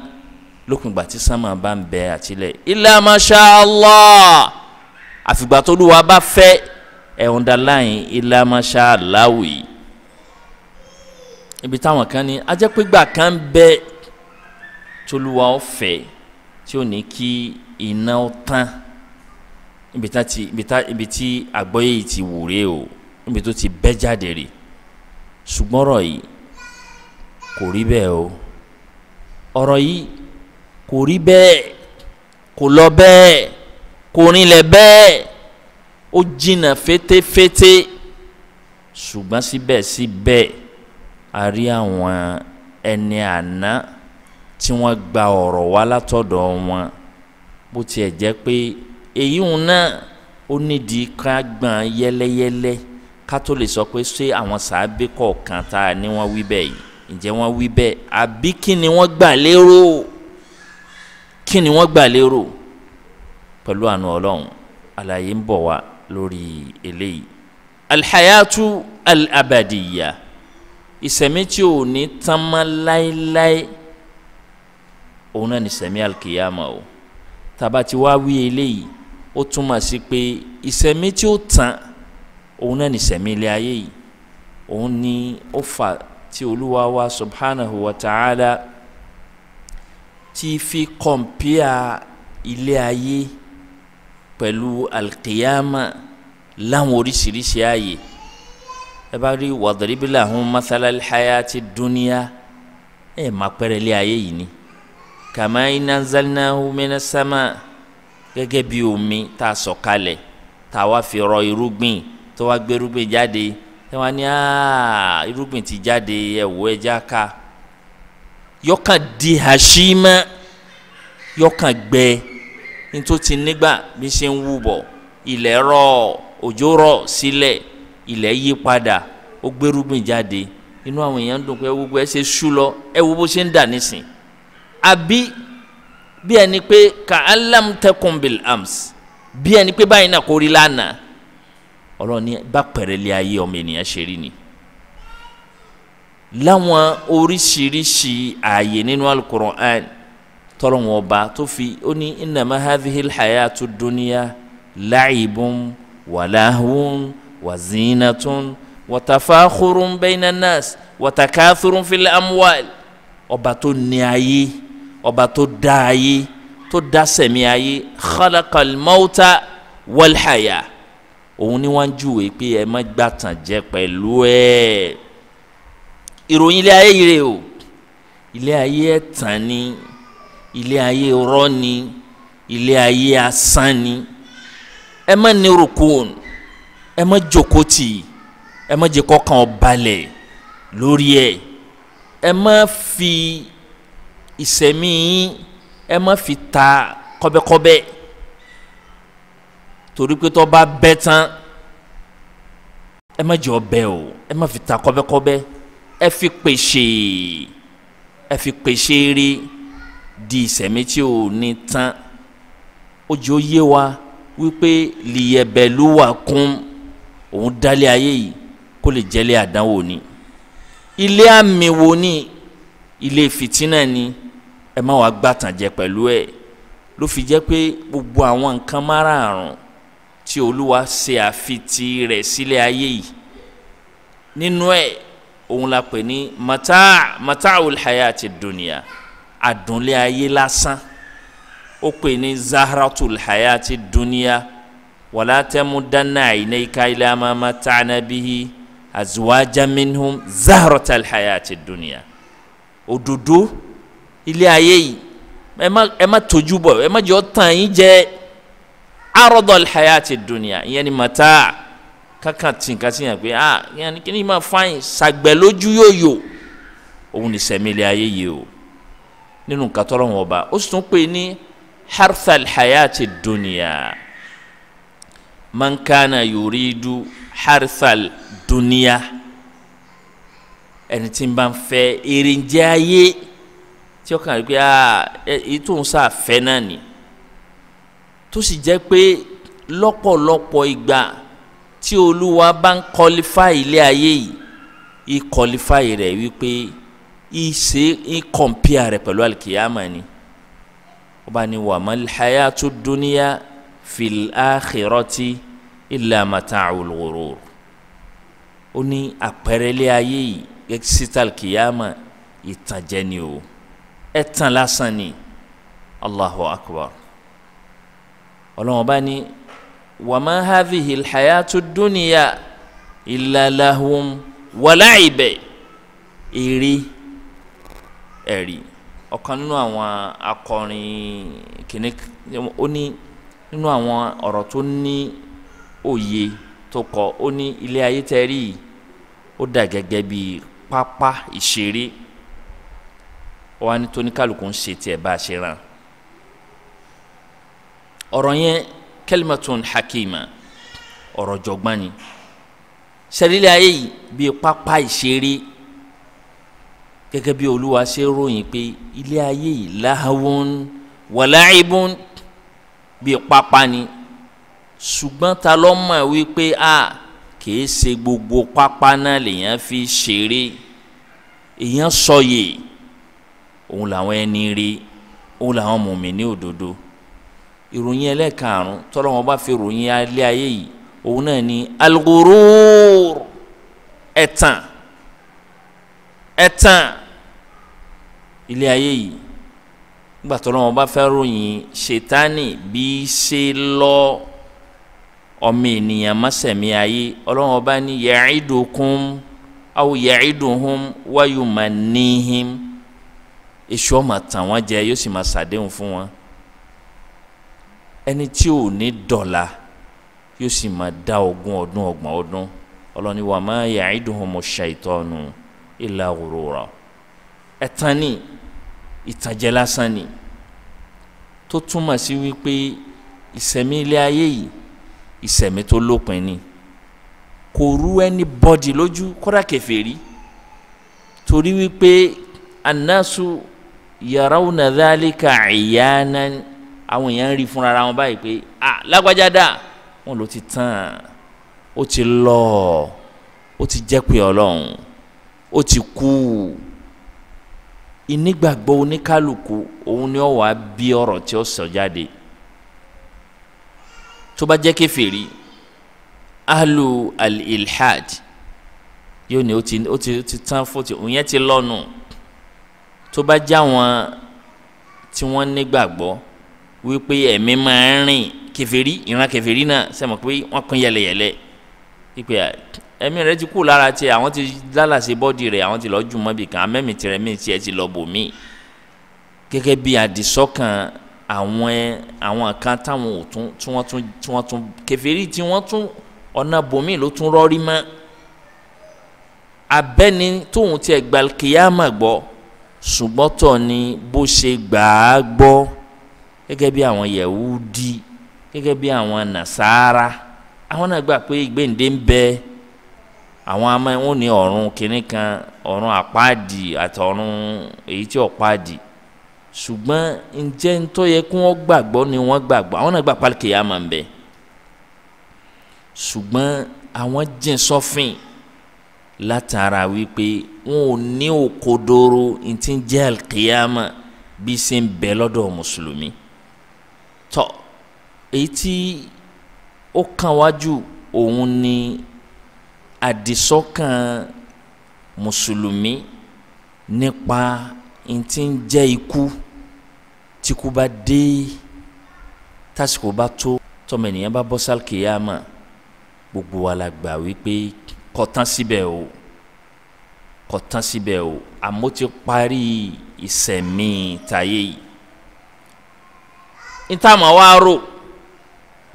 B: lópin ìgbà tí sánmà bá ń bẹ àti ilẹ̀. Illa ma sha Allah, àfìgbà tó Olúwa bá fẹ́. Ẹ̀ underline illa ma sha Allah wì. Ibi táwọn kan ní ajẹ́pẹ́gbà kan bẹ tolúwa ó fẹ́ tí ó ní kí iná ó tán. Ibi tí àgbọ́yé yìí ti wúre o, ibi tó ti bẹ́ jáde rè. Ṣùgbọ́n ọ̀rọ̀ yìí kò rí bẹ́ẹ̀ o, ọ̀rọ̀ yìí kò rí bẹ́ẹ̀, kò lọ bẹ́ẹ̀, kò rinlẹ̀ bẹ́ẹ̀, ó jìnnà fétéfété. Ṣùgbọ́n síbẹ̀síbẹ̀ a rí àwọn ẹni àná tí wọ́n gba ọ̀rọ̀ wá látọ̀dọ̀ wọn, bó tiẹ̀ jẹ́ pé èyí ń náà ó nídìí ká gbọ̀n yẹ́lẹ́yẹ́lẹ́ ká tó lè sọ pé ṣé àwọn sàábé kọ̀ọ̀kan tá a ní wọ́n wí bẹ́ẹ̀ yìí, ǹjẹ́ wọ́n wí bẹ́ẹ̀ àbí kí ni wọ́n gbà lérò? Kí ni wọ́n gbà lérò? Pẹ̀lú àánú Ọlọ́run, àlàyé ń bọ̀ wá lórí eléyìí. Alhayatu al-abadiyya, ìsẹ̀mí tí ò ní tán mọ́ láéláé, òun náà ní sẹ̀mí alkiyama o. Tàbá ti wá wí eléyìí, ó túmọ̀ sí pé ìsẹ̀mí tí ó tán, òun náà ní sẹ̀mí ilé ayé yìí. Òun ni ó fà tí Olúwa wa subhanahu wa ta'ala ti fi kọ̀mpíà ilé ayé pẹ̀lú alkiyama láwọn oríṣiríṣi ààyè. Ẹ bá rí wadrib lahum mathalal hayati dunya, ẹ má pẹ́rẹ́ ilé ayé yìí ni. Kama anzalnahu minas sama, gẹ́gẹ́ bí omi tá a sọ̀ kalẹ̀ tá a wá fi rọ irúgbìn, tó wá gbé irúgbìn jáde, ẹ wá ní irúgbìn ti jáde, ẹ wò ẹja ká, yọkàn di hashima, yọkàn gbẹ nítorí ti nígbà bí ṣe ń wú bọ̀, ilẹ̀ rọ̀, òjò rọ̀ sílẹ̀, ilẹ̀ yí padà, ó gbé irúgbìn jáde, inú àwọn èèyàn dùn pé gbogbo ẹ ṣe ṣú lọ, ẹ wo bó ṣe ń dà nísìn. Àbí bí ẹni pé ka alam tẹkùn bil ams, bí ẹni pé báyìí náà kò rí lánàá. Ọlọ́run ní bá pẹ̀rẹ̀lẹ̀ ayé ọmọ ènìyàn ṣe rí ni. Láwọn oríṣiríṣi ààyè nínú Al-Qur'an tọ́lọ́wọ́n ọba tó fi ó ní innama hadhihil hayatu dunya la'ibun wa lahwun wa zinatun wa tafakhurun bayna nas wa takathurun fil amwal. Ọba tó ní ayé, ọba tó dá ayé, tó dá sẹ̀mí ayé, khalaqal mauta wal haya, òun ni wọ́n ń júwe pé ẹ má gbàtàn jẹ pẹ̀lú ẹ̀. Ìròyìn ilé ayé yìí rè o, ilé ayé ẹ̀tàn ni, ilé ayé rọ́ ni, ilé ayé asán ni. Ẹ má ní rukun, ẹ má jókòó tì, ẹ má jẹ́ kọ́kàn ó balẹ̀ lórí ẹ̀, ẹ má fi ìsẹ̀mí yín, ẹ má fi ta kọ́bẹ́kọ́bẹ́, torí pé tó bá bẹ́ tán, ẹ má jẹ́ ọbẹ̀ o, ẹ má fi ta kọ́bẹ́kọ́bẹ́, ẹ fi pèsè, ẹ fi pèsè rí di ìsẹ̀mí tí ò ní tán. Ó jẹ́ ó yé wa wípé liyẹ̀bẹ̀lúwà kún, òun dálé ayé yìí kó lè jẹ́lé àdánwò ni, ilé àmì wo ni, ilé fìtínà ni. Ẹ má wàá gbàtàn jẹ pẹ̀lú ẹ̀. Ló fi jẹ́ pé gbogbo àwọn nǹkan márààrún tí Olúwa ṣe àfitì rẹ̀ sílé ayé yìí, nínú ẹ̀ òun la pè ní mata'ul hayati dunya, àdúnlé ayé lásán. Ó pè ní zahratul hayati dunya, wala tamudanna aynayka ila ma mata'na bihi azwajan minhum zahratal hayati dunya. Òdòdó ilé ayé yìí, ẹ má tójú bọ̀, ẹ má jẹ́ ó tàn yín jẹ. Aradal hayati dunya, ìyẹn ni mata kankan tí nǹkan sí yẹn pé ìyẹn ni kí ni máa fáyìn sàgbẹ̀ lójú yòyò, òun ni sẹ̀mí ilé ayé yìí o. Nínú nǹkan tọ́lọ́ wọn ọba, ó sì tún pè ní harthal hayati dunya, Man kana yuridu harthal dunia, ẹni tí ń bá ń fẹ́ èrìǹjẹ ayé tí ó kàn rí pé èyí tó ń sá fẹ́ náà ni, tó sì jẹ́ pé lọ́pọ̀lọpọ̀ ìgbà tí Olúwa bá ń kọlifá ilé ayé yìí, ìkọlifá rẹ̀ wípé ìṣe ìkọ̀mpíà rẹ̀ pẹ̀lú alikiyama ni. Ó bá ní wa mal hayatu dunya fil akhirati illa mata'ul ghurur. Ó ní àpẹẹrẹ ilé ayé yìí síta alikiyama ìtànjẹ ni o, ẹ̀tàn lásán ni. Allahu akbar. Ọlọ́run bá ní wa ma hadhihi alhayatu dunya illa lahum wa la'ib. Eré ẹ̀rí ọ̀kan nínú àwọn akọrin kìnnì, ó ní nínú àwọn ọ̀rọ̀ tó ní òye tó kọ, ó ní ilé ayé tẹ́ rí ó dà gẹ́gẹ́ bí pápá ìṣeré, ó wá ní tóníkàlùkù ń ṣe tiẹ̀ bá a ṣe ràn. Ọ̀rọ̀ yẹn kalimatun hakima, ọ̀rọ̀ jọ̀gbọ́n ni. Sẹ́rílẹ̀ ayé yìí bíi pápá ìṣeré, gẹ́gẹ́ bí Olúwa ṣe ròyìn pé ilé ayé yìí lahawun wala'ibun, bíi pápá ni. Ṣùgbọ́n ta ló mọ̀ wípé a kìí ṣe gbogbo pápá náà lèèyàn fi ṣeré, èèyàn sọyè, òun làwọn ẹni rí, òun làwọn mùmínì òdodo. Ìròyìn ẹlẹ́karùn-ún tọ́lọ́wọ́n bá fi ròyìn ilé ayé yìí, òun náà ni al-ghurur, ẹ̀tàn, ẹ̀tàn ilé ayé yìí. Nígbà tọ́lọ́wọ́n bá fẹ́ ròyìn ṣètánì bí ṣe lọ ọmọ ènìyàn mọ́sẹ̀mí ayé, Ọlọ́wọ́n bá ní ya'idukum aw ya'iduhum wa yumannihim. Èṣù ó máa tàn wọ́n jẹ, yóò sì máa ṣàdéhùn fún wọn. Ẹni tí ò ní dọ̀la yóò sì máa dá ogún ọdún ọgbọ̀n ọdún. Ọlọ́ni wa ma ya'iduhumu shaytanu illa ghurura. Ẹ̀tàn ni, ìtànjẹ lásán ni, tó túmọ̀ sí wípé ìsẹ̀mí ilé ayé yìí ìsẹ̀mí tó lópin ni. Kò rú anybody lójú, kódà kèfèrí, torí wípé annasu yarawna dhalika iyanan. Àwọn èèyàn ń rí fúnra ara wọn báyìí pé ah, lágbájá dà, wọn ló ti tán, ó ti lọ, ó ti jẹ́ pé Ọlọ́run, ó ti kú. Ìnígbàgbọ́ oníkálukú òun ni ó wàá bí ọ̀rọ̀ tí ó sọ jáde. Tó bá jẹ́ kèfèrí, ahlu al-ilhad, yóò ní ó ti tán fún ti òun yẹn ti lọ́nu. Tó bá jẹ́ àwọn tí wọ́n nígbàgbọ́ wípé ẹ̀mí máa ń rìn, kèfèrí, ìran kèfèrí náà sẹ́mọ̀ pé wọ́n pín yẹlẹyẹlẹ, wípé ẹ̀mí rẹ̀ ti kú lára tiẹ̀, àwọn ti lálàsẹ bọ́dì rẹ̀, àwọn ti lọ́ọ́ jù mọ́bì kan, amẹ́mí tirẹ̀ mí tiẹ̀ ti lọ bò mí. Gẹ́gẹ́ bí àdìsọ́kàn àwọn kan táwọn ò tún tí wọ́n tún kèfèrí tí wọ́n tún ọ̀nà bòmí ló tún rọ́rí mọ́. Abẹ́ni tóun tiẹ̀ gba kíyámà gbọ́, ṣùgbọ́n tọ̀ ni bó ṣe gbà á gbọ́, gẹ́gẹ́ bí àwọn Yẹ̀wúdí, gẹ́gẹ́ bí àwọn Nàsárà, àwọn náà gbà pé ìgbéǹde ń bẹ. Àwọn amẹ́ wọn ní ọ̀run kìnnì kan, ọ̀run àpáàdì àtọ̀run èyí tí ọ̀páàdì. Ṣùgbọ́n ǹjẹ́ ń tó yẹ kí wọ́n gbàgbọ́ ni wọ́n gbàgbọ́, àwọn náà gbà pé kíyámà ń bẹ, ṣùgbọ́n àwọn jìn sọ́fìn látara wípé wọn ò ní òkodoro ntí ń jẹ́ kíyámà bí ṣe ń bẹ lọ́dọ̀ mùsùlùmí. Tọ́ èyí tí ó kàn wájú òun ni àdìsọ́kàn mùsùlùmí nípa ntí ń jẹ́ ikú. Tí kú bá dé, tásìkò bá tó, tọmọ ènìyàn bá bọ́ sálì kíyámà, gbogbo wa la gbà wípé kò tán síbẹ̀ o, kò tán síbẹ̀ o, àmọ́ ti parí ìsẹ̀mí tayé yìí. Ntàmọ̀ wa rò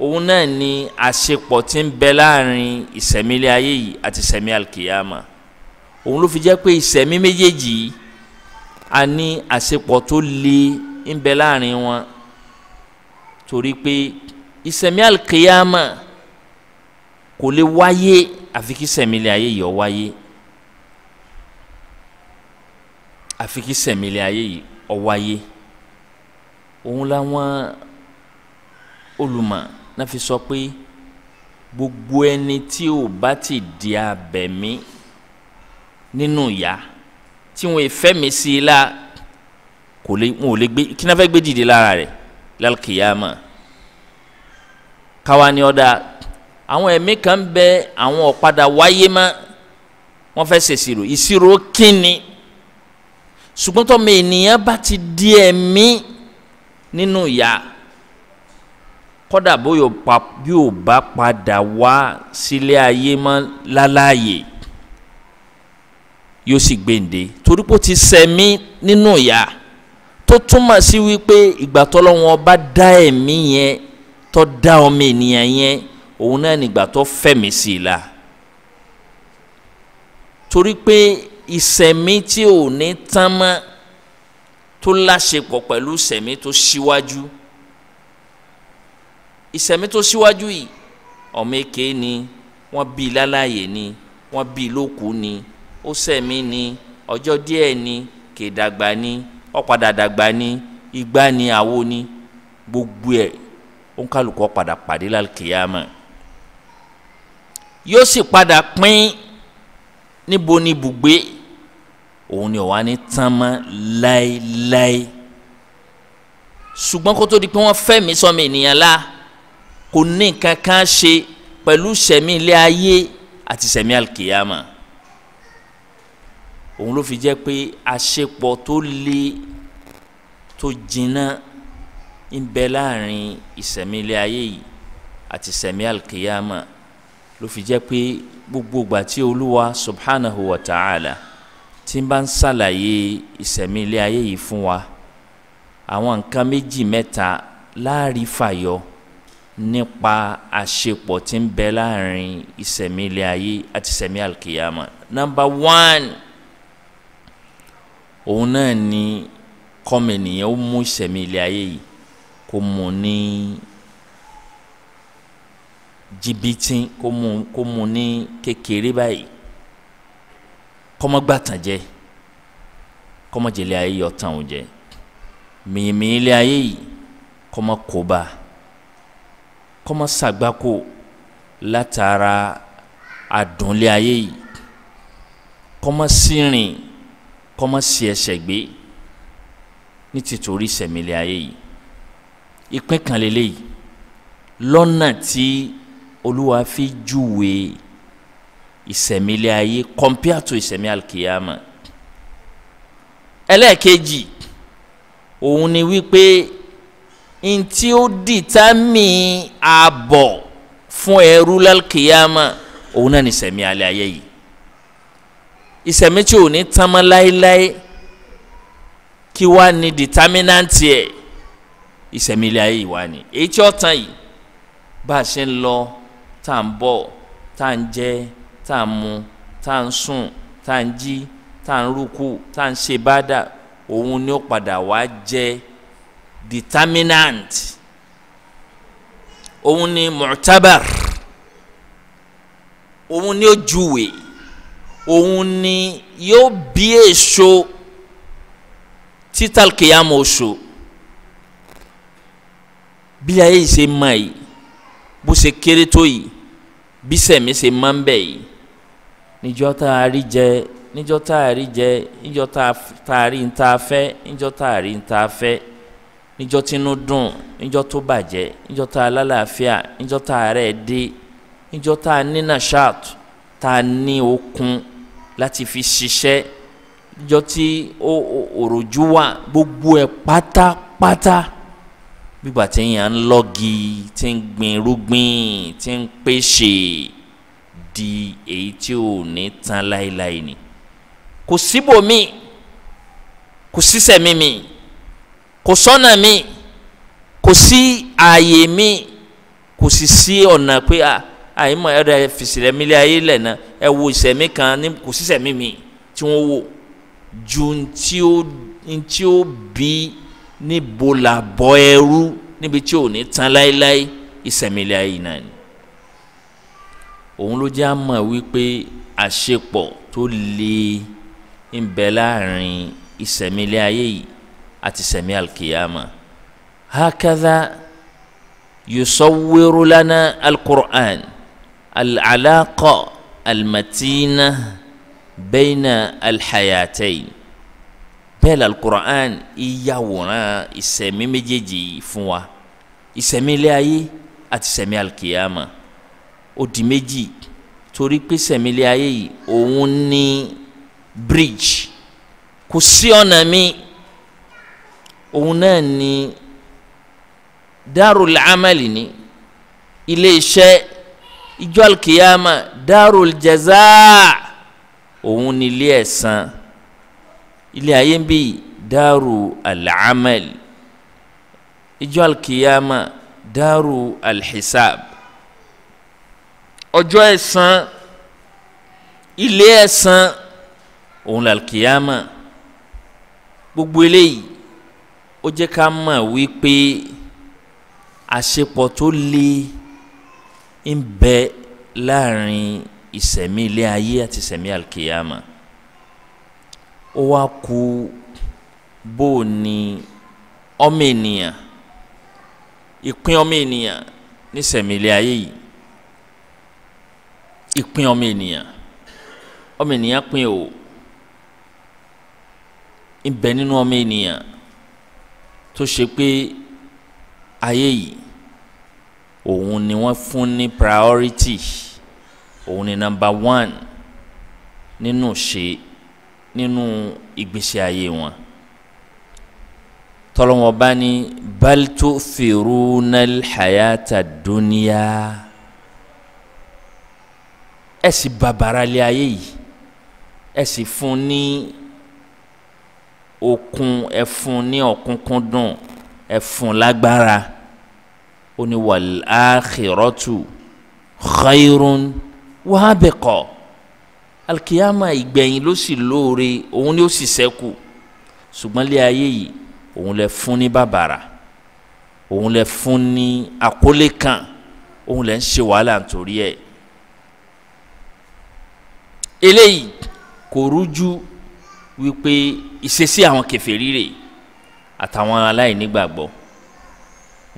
B: òun náà ni àṣepọ̀ tí ń bẹ láàrin ìsẹ̀mí ilé ayé yìí àti ìsẹ̀mí alkiyama. Òun ló fi jẹ́ pé ìsẹ̀mí méjèèjì yìí a ní àṣepọ̀ tó le ń bẹ láàrin wọn, torí pé ìsẹ̀mí alkiyama Kò lè wáyé àfi kí sẹ̀mí ilé ayé yìí ó wáyé, àfi kí sẹ̀mí ilé ayé yìí ó wáyé. Òun làwọn olùmọ̀ náà fi sọ pé gbogbo ẹni tí ò bá ti di abẹ̀mí nínú ìyá tí wọn fẹ́ mi sí i la, kò lè, wọn ò lè gbé kí náà fẹ́ gbé dìde lára rẹ̀ lálùkìyàmà. Káwa ni ọ̀dà àwọn ẹ̀mí kan bẹ, àwọn ọ̀padà wáyé mọ́, wọ́n fẹ́ ṣèṣirò. Ìṣirò kínni? Ṣùgbọ́n tọ́mọ ènìyàn bá ti di ẹ̀mí nínú ìyá, kọ́dà bí ò bá padà wá sílé ayé mọ́ láláàyè, yóò sì gbèǹde, torí pé ó ti sẹ̀mí nínú ìyá. Tó túmọ̀ sí wípé ìgbà tọ́lọ́run bá dá ẹ̀mí yẹn, tó dá ọmọ ènìyàn yẹn, òun náà nígbà tó fẹ̀mí sí i la. Torí pé ìsẹ̀mí tí ò ní tán mọ́ tó láṣepọ̀ pẹ̀lú ìsẹ̀mí tó síwájú. Ìsẹ̀mí tó síwájú yìí, ọmọ èké ni, wọ́n bí láláyè ni, wọ́n bí lókù ni, ó sẹ̀mí ni, ọjọ́ díẹ̀ ni, kè dàgbà ni, ó padà dàgbà ni, igbá ni, àwo ni, gbogbo ẹ̀ òǹkàlùkọ́ padà pàdé lálùkìyàmà. Yóò sì padà pín níbo ni ibùgbé, òun ni ọ̀wá ní tán mọ́ láéláé. Ṣùgbọ́n kó tó di pé wọ́n fẹ́mi sọmi ènìyàn la, kò ní nǹkan kan ṣe pẹ̀lú sẹ̀mí ilé ayé àti sẹ̀mí àlùkìyàmà. Òun ló fi jẹ́ pé àṣepọ̀ tó le tó jinná ń bẹ láàrin ìsẹ̀mí ilé ayé yìí àti ìsẹ̀mí àlùkìyàmà. Ló fi jẹ́ pé gbogbo ìgbà tí Olúwa subhanahu wa ta'ala tí ń bá ń ṣàlàyé ìsẹ̀mí ilé ayé yìí fún wa, àwọn nǹkan méjì mẹ́ta láàrin fàyọ nípa àṣepọ̀ tí ń bẹ láàrin ìsẹ̀mí ilé ayé àti ìsẹ̀mí àlùkìyàmà. Number 1, òun náà ni kọ́mọ ènìyàn ó mú ìsẹ̀mí ilé ayé yìí kó mú ní jìbìtì, kó mú ní kékeré báyìí, kọ́mọ gbàtàn jẹ, kọ́mọ jẹlé ayé yọ tàn ó jẹ, mìímìí ilé ayé yìí kọ́mọ kóbá, kọ́mọ ṣàgbákò látara àdùnlé ayé yìí, kọ́mọ sírìn, kọ́mọ sí ẹsẹ̀ gbé ní tìtorí ìsẹ̀mí ilé ayé yìí. Ìpín kan lélẹ́yìí lọ́nà tí Olúwa fi júwe ìsẹ̀mí ilé ayé compare to ìsẹ̀mí alkiyama. Ẹlẹ́ẹ̀kejì, òun ni wípé ntí ó dìtámì ààbọ̀ fún ẹrú lálkiyama, òun náà ní ìsẹ̀mí alẹ́ ayé yìí. Ìsẹ̀mí tí ò ní tán mọ́ láéláé, kí wá ní dìtámínàntì ẹ̀? Ìsẹ̀mí ilé ayé yìí wá ní èyí tí ó tán yìí. Bá a ṣe ń lọ, tá à ń bọ̀, tá à ń jẹ, tá à ń mu, tá à ń sùn, tá à ń jí, tá à ń rúkú, tá à ń ṣe bádà, òun ni ó padà wá jẹ determinant, òun ni mu'tabar, òun ni ó júwe, òun ni yóò bí èso títàlùkìyàmọ̀ oṣù. Bí ayé yìí ṣe mọ yìí, bó ṣe kéré tó yìí, bí sẹ̀mí ṣe máa ń bẹ̀ yìí, níjọ́ tá a rí jẹ, níjọ́ tá a rí jẹ, níjọ́ tá a rí ń tá a fẹ́, níjọ́ tá a rí ń tá a fẹ́, níjọ́ tínú dùn, níjọ́ tó bàjẹ́, níjọ́ tá a lálàáfíà, níjọ́ tá a rẹ̀ dé, níjọ́ tá a ní nashat, tá a ní okun láti fi ṣiṣẹ́, níjọ́ tí òròjú wà, gbogbo ẹ̀ pátápátá gbígbà tí yẹn ń lọ́gi, tí ń gbin irúgbìn, tí ń pèsè di èyí tí ò ní tán láéláé ni. Kò síbòmí, kò sísẹ̀mí mi, kò sọ́nà mi, kò sí ààyè mi, kò sì sí ọ̀nà pé àyìnbó ẹ̀rọ fìsìlẹ̀mí lé ayé lẹ̀ náà, ẹ wo ìsẹ̀mí kan ní kò sísẹ̀mí mi tí wọ́n wò ju ntí ó bí níbo la bọ́ ẹrú níbi tí ò ní tán láéláé, ìsẹ̀mí lé ayé náà ni. Òun ló jẹ́ àmọ̀ wípé àṣepọ̀ tó le ń bẹ láàrin ìsẹ̀mí ilé ayé yìí àti ìsẹ̀mí alkiyama. Hakadha yusawwiru lana al-Qur'an al-alaqa al-matina bayna al-hayatayn. Bẹ́ẹ̀ la al-Qur'an ìyàwòrán ìsẹ̀mí méjèèjì fún wa, ìsẹ̀mí ilé ayé àti ìsẹ̀mí alkiyama. Ó di méjì torí pé ìsẹ̀mí ilé ayé yìí òun ní bridge, kò sí ọ̀nà mi, òun náà ní darul amali ní ilé iṣẹ́. Ìjọ alkiyama darul jazaa, òun ní ilé ẹ̀san. Ilé ayé ń bí daru al-amal, ìjọ alkiyama daru al-hisab, ọjọ́ ẹ̀san, ilé ẹ̀san òun l'alkiyama. Gbogbo eléyìí ó jẹ́ ká mọ̀ wípé àṣepọ̀ tó le ń bẹ láàrin ìsẹ̀mí ilé ayé àti ìsẹ̀mí alkiyama. Ó wá kù bó ni ọmọ ènìyàn, ìpín ọmọ ènìyàn nísẹ̀mí ilé ayé yìí, ìpín ọmọ ènìyàn, ọmọ ènìyàn pín o, ń bẹ nínú ọmọ ènìyàn tó ṣe pé ayé yìí òun ni wọ́n fún ní priority, òun ni number one nínú ṣe nínú ìgbésí ayé wọn. Tọ́lọ́wọ́n bá ní bal tu'thiruna al-hayata ad-dunya, ẹ sì bàbàrà lé ayé yìí, ẹ sì fún ní okun, ẹ fún ní ọ̀kúnkúndùn, ẹ fún lágbára. Ó ní wal akhiratu khayrun wa abqa, alkiyama ìgbẹ̀yìn ló sì lóore, òun ni ó sì ṣẹ́kù. Ṣùgbọ́n lé ayé yìí òun lẹ fún ní bàbàrà, òun lẹ fún ní àkólé kan, òun lẹ ń ṣe wàhálà nítorí ẹ̀. Eléyìí kò rújú wípé ìṣesí àwọn kèfèrí rè àtàwọn aláìnígbàgbọ́.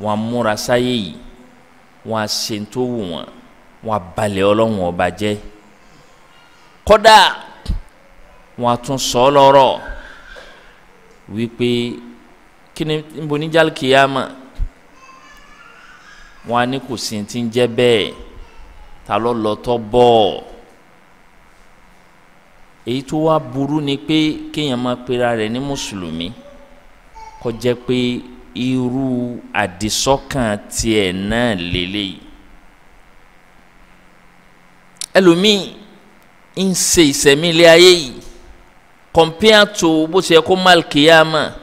B: Wọn múra sáyé yìí, wọn á ṣe tó wù wọn, wọn á balẹ̀ Ọlọ́run ọba jẹ́, kódà wọn á tún sọ lọ́rọ̀ wípé kí ni níbo ní jálkìyàmà, wọn á ní kò sí ti ń jẹ́ bẹ́ẹ̀, ta ló lọ tọ́ bọ́. Èyí tó wá burú ni pé kéèyàn máa pera rẹ̀ ní mùsùlùmí kó jẹ́ pé irú àdìsọ́kàn tiẹ̀ náà lélẹ́yìí. Ẹlòmíì ń ṣe ìsẹ̀mí ilé ayé yìí compare to bó ṣe kó malkiyama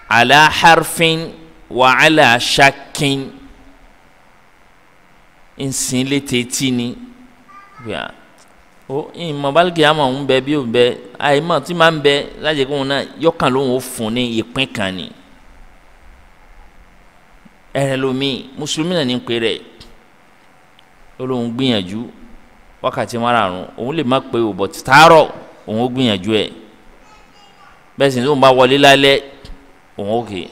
B: ala harfin wa ala shakin, ń sin létí etí ni o ìmọ̀ balkiyama ń bẹ bí ó bẹ àìmọ̀ tí máa ń bẹ lájẹ kóun náà yọkàn lóun ó fún ní ìpín kan ni. Ẹlòmíì mùsùlùmí náà ní pé rẹ̀ ó lóun gbìyànjú wákàtí márààrún, òun lè má pé ò bọ̀ tààrọ̀ òun ó gbìyànjú ẹ̀, bẹ́ẹ̀ sì ni òun bá wọlé lálẹ́ òun ó kè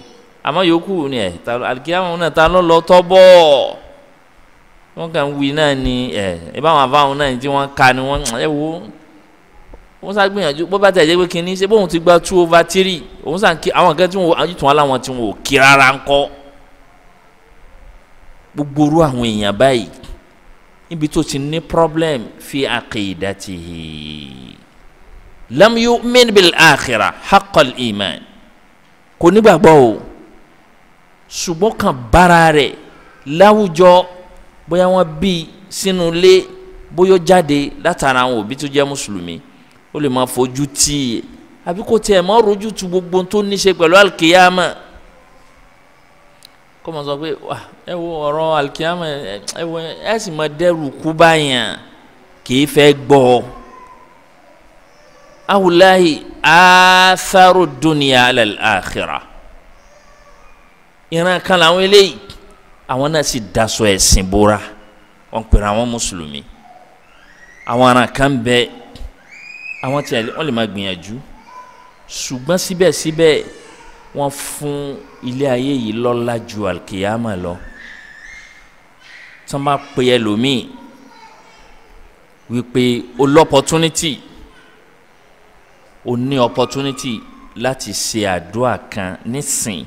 B: àmọ́ yòókù ni ẹ̀ alikiyama náà ta ló lọ tọ́ bọ́, wọ́n kàn ń wí náà ni ẹ̀ ẹ báwọn afáwọn náà tí wọ́n ka ni wọ́n ẹ wo wọ́n sá gbìyànjú bó bá tẹ̀ jẹ́ pé kínní ṣé bóun ti gba 2/3 òun sàn kí àwọn kan tí wọ́n àjùtún wọn láwọn tí wọ́n ò kí rárá ń kọ́. Gbogbo orú àwọn èèyàn báyìí níbi tó ti ní problem fi aqidatihi lam yu'min bil akhirah haqqal iman, kò nígbàgbọ́ o, ṣùgbọ́n kan bára rẹ̀ láwùjọ, bóyá wọ́n bí sínú ilé, bóyá ó jáde látara àwọn òbí tó jẹ́ mùsùlùmí, ó lè máa fojú tì í àbí kò tiẹ̀ máa rojú tu gbogbo tó ní ṣe pẹ̀lú alkiyama, kó máa sọ pé ẹ wo ọ̀rọ̀ alkiyama, ẹ wo ẹ sì máa dẹ́rù kú báyàn, kì í fẹ́ gbọ́. Awulahi atharu dunya ala al-akhirah, ìran kan làwọn eléyìí, àwọn náà sì daṣọ ẹ̀sìn bora. Wọ́n pèrè àwọn mùsùlùmí. Àwọn ará kan bẹ, àwọn tí wọ́n lè máa gbìyànjú, ṣùgbọ́n síbẹ̀síbẹ̀ wọ́n fún ilé ayé yìí lọ́lá ju alkiyama lọ. Tí wọ́n bá pe ẹlòmíì wípé o l'opportunity, o ní opportunity láti ṣe àdúrà kan nísìn,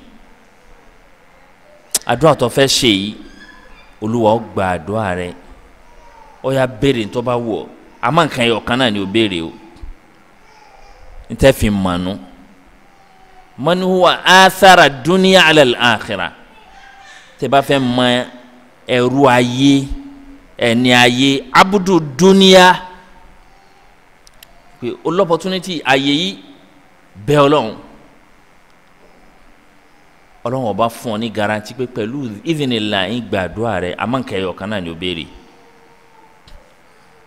B: àdúrà tó fẹ́ ṣe yìí, Olúwa ó gba àdúrà rẹ, ó yá béèrè tó bá wù ọ́, àmọ́ nǹkan ẹyọ kan náà ni ó béèrè o, n tẹ́ fi mọ̀nú. Man huwa athara dunya ala al-akhirah, tẹ́ bá fẹ́ mọ ẹrú ayé, ẹni ayé, abudu dunya, pé o l'opportunity ayé yìí, bẹ̀ Ọlọ́run. Ọlọ́run ọba fún ọ ní garanti pé pẹ̀lú ìdínilá ń gbàdúrà rẹ, àmọ́ nǹkan ẹyọ kan náà ni ó béèrè.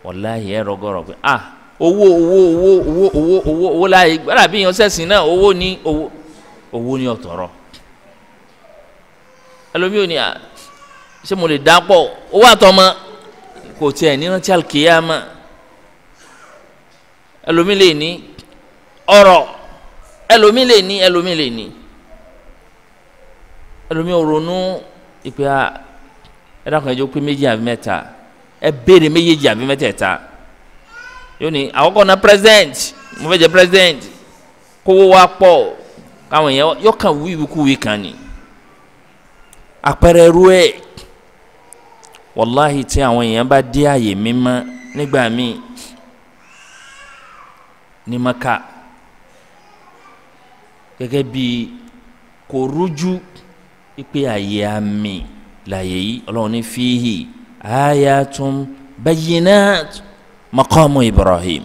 B: Wàláhì ẹ rọgọrọ pé ah owó owó owó owó owó owó owó láàyè gbọ́dọ̀ bí yan sẹ́sìn náà owó ní owó owó ní ọ̀tọ̀rọ̀. Ẹlòmíì ò ní à ṣé mo lè dá pọ̀ owó àtọmọ kò tiẹ̀ ní rántí àlùkìyámà. Ẹlòmíì lè ní ọrọ̀, ẹlòmíì lè ní, ẹlòmíì lè ní, ẹlòmíì ò ronú ìpè à ẹ dákun ẹ jọ pé méjì àbí mẹ́ta, ẹ béèrè méjèèjì àbí mẹ́tẹ̀ẹ̀ta. Yóò ní àkọ́kọ́ na president, mo fẹ́ jẹ president, kówó wa pọ̀ káwọn èèyàn yóò kàn wíwíkúwí kan ni. Àpẹẹrẹ ru ẹ wàláhì tí àwọn èèyàn bá dé àyè mímọ́ nígbà míì ní Maka, gẹ́gẹ́ bí kò rújú pé àyè àmì láyè yìí, Ọlọ́run ní fíhì ayatun bayyinat maqamu Ibrahim.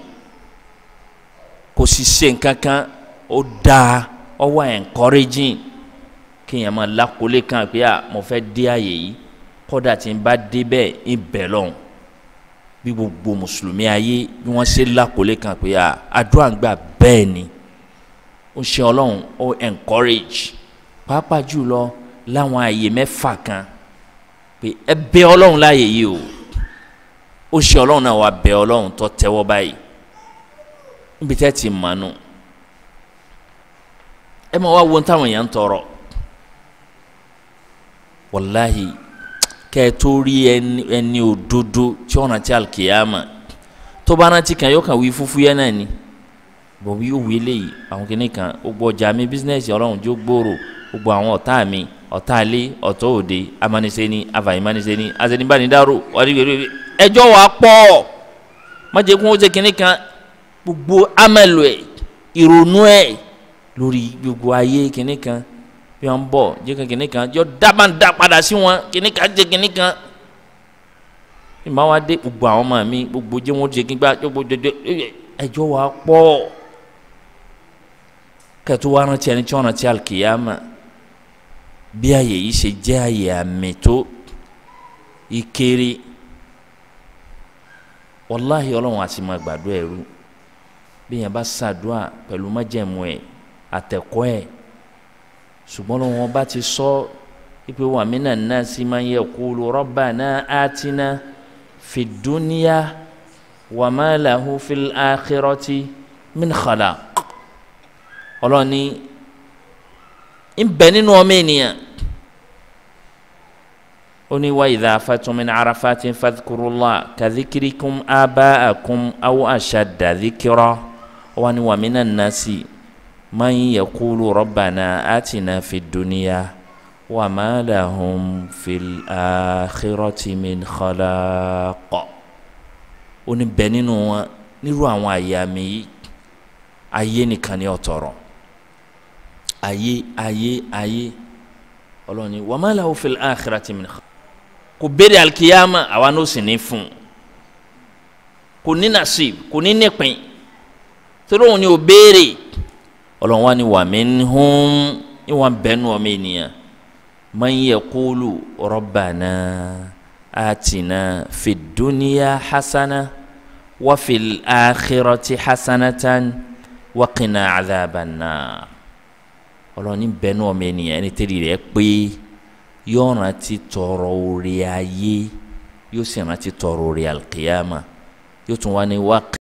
B: Kò sì ṣe nǹkan kan, ó dáa, ó wà encouraging kéèyàn máa lákòólé kan pé à mo fẹ́ dé àyè yìí, kódà tí n bá dé bẹ́ẹ̀ ń bẹ̀ lọ́hùn. Bí gbogbo mùsùlùmí ayé bí wọ́n ṣe lákòólé kan pé à àdúrà ń gbà bẹ́ẹ̀ ni, ó ṣe Ọlọ́run ó encourage pàápàá jùlọ láwọn àyè mẹ́fà kan pé ẹ bẹ̀ Ọlọ́run láàyè yìí o. Ó ṣe Ọlọ́run náà wà bẹ̀ Ọlọ́run tó tẹ́wọ́ báyìí níbi tẹ́ ti mọ̀nù. Ẹ máa wá wo táwọn èèyàn ń tọrọ. Wàláhì kẹ́ ẹ tó rí ẹni òdodo tí ó rántí alkiyama, tó bá rántí kan yóò kàn wí fúfú yẹn náà ni, bọ̀ wí yóò wí eléyìí àwọn kìnnì kan, gbogbo ọjà mi bísínẹ́sì Ọlọ́run jó gbòòrò, gbogbo àwọn ọ̀tá mi, ọ̀tá ilé, ọ̀tá òde, amánisẹ́ni, afàìmánisẹ́ni, asẹ́nibánidáró, ẹjọ́ wa pọ̀, májèkún ó ṣe kìnnì kan, gbogbo amẹ́lò ẹ̀, ìrònú ẹ̀ lórí gbogbo ayé kìnnì kan, bí wọ́n bọ̀ jẹ́ kìnnì kan, yọ dábàá padà sí wọn, kìnnì kan jẹ́ kìnnì kan, ìmọ̀ wa dé gbogbo àwọn ọmọ mi, gbogbo jẹ́ wọn jẹ́ kígbà, gbogbo jẹjẹ ẹjọ́ wa pọ̀. Kẹtù wa rántí ẹni tí wọ́n rántí alkiyama, bí àyè yìí ṣe jẹ́ àyè àmì tó ìkéré. Wàláhì Ọlọ́run àti máa gbàdúrà ẹrú bí yẹn bá ṣàdúrà pẹ̀lú májẹ̀mú ẹ̀ àtẹ̀kọ́ ẹ̀. Ṣùgbọ́n Ọlọ́run bá ti sọ ipe wa minan nasi man yaqulu rabbana atina fid dunya wa ma lahu fil akhirati min khalaq. Ọlọ́run ní ń bẹ nínú ọmọ ènìyàn, ó ní wa idha afattum min arafatin fadhkurullah kadhikrikum aba'akum aw ashadda dhikra. Wọ́n ní wa minan nasi man yaqulu rabbana atina fid dunya wa ma lahum fil akhirati min khalaq. Ó ní bẹ nínú wọn nírú àwọn àyè àmì yìí, ayé nìkan ni ọ̀tọ̀rọ̀, ayé ayé ayé. Ọlọ́run ní wa ma lahu fil akhirati min khalaq, kò béèrè alikiyama àwa n'o sì ní fún, kò ní nasib, kò ní nípìn, torí òun ni ò béèrè. Ọlọ́run wa ni wa minhum, ìwọ̀n bẹ́ẹ̀ nù ọmọ ènìyàn, man yaqulu rabbana atina fid dunya hasana wa fil akhirati hasanatan wa qina adhaban nar. Ọlọ́run ní bẹ́ẹ̀ nù ọmọ ènìyàn ẹni tẹ́lẹ̀ rẹ̀ pé yọ̀ọ̀ràn ti tọrọ orí ayé Yóò sì rántí tọrọ orí alkiyama, yóò tún wá ní wákì.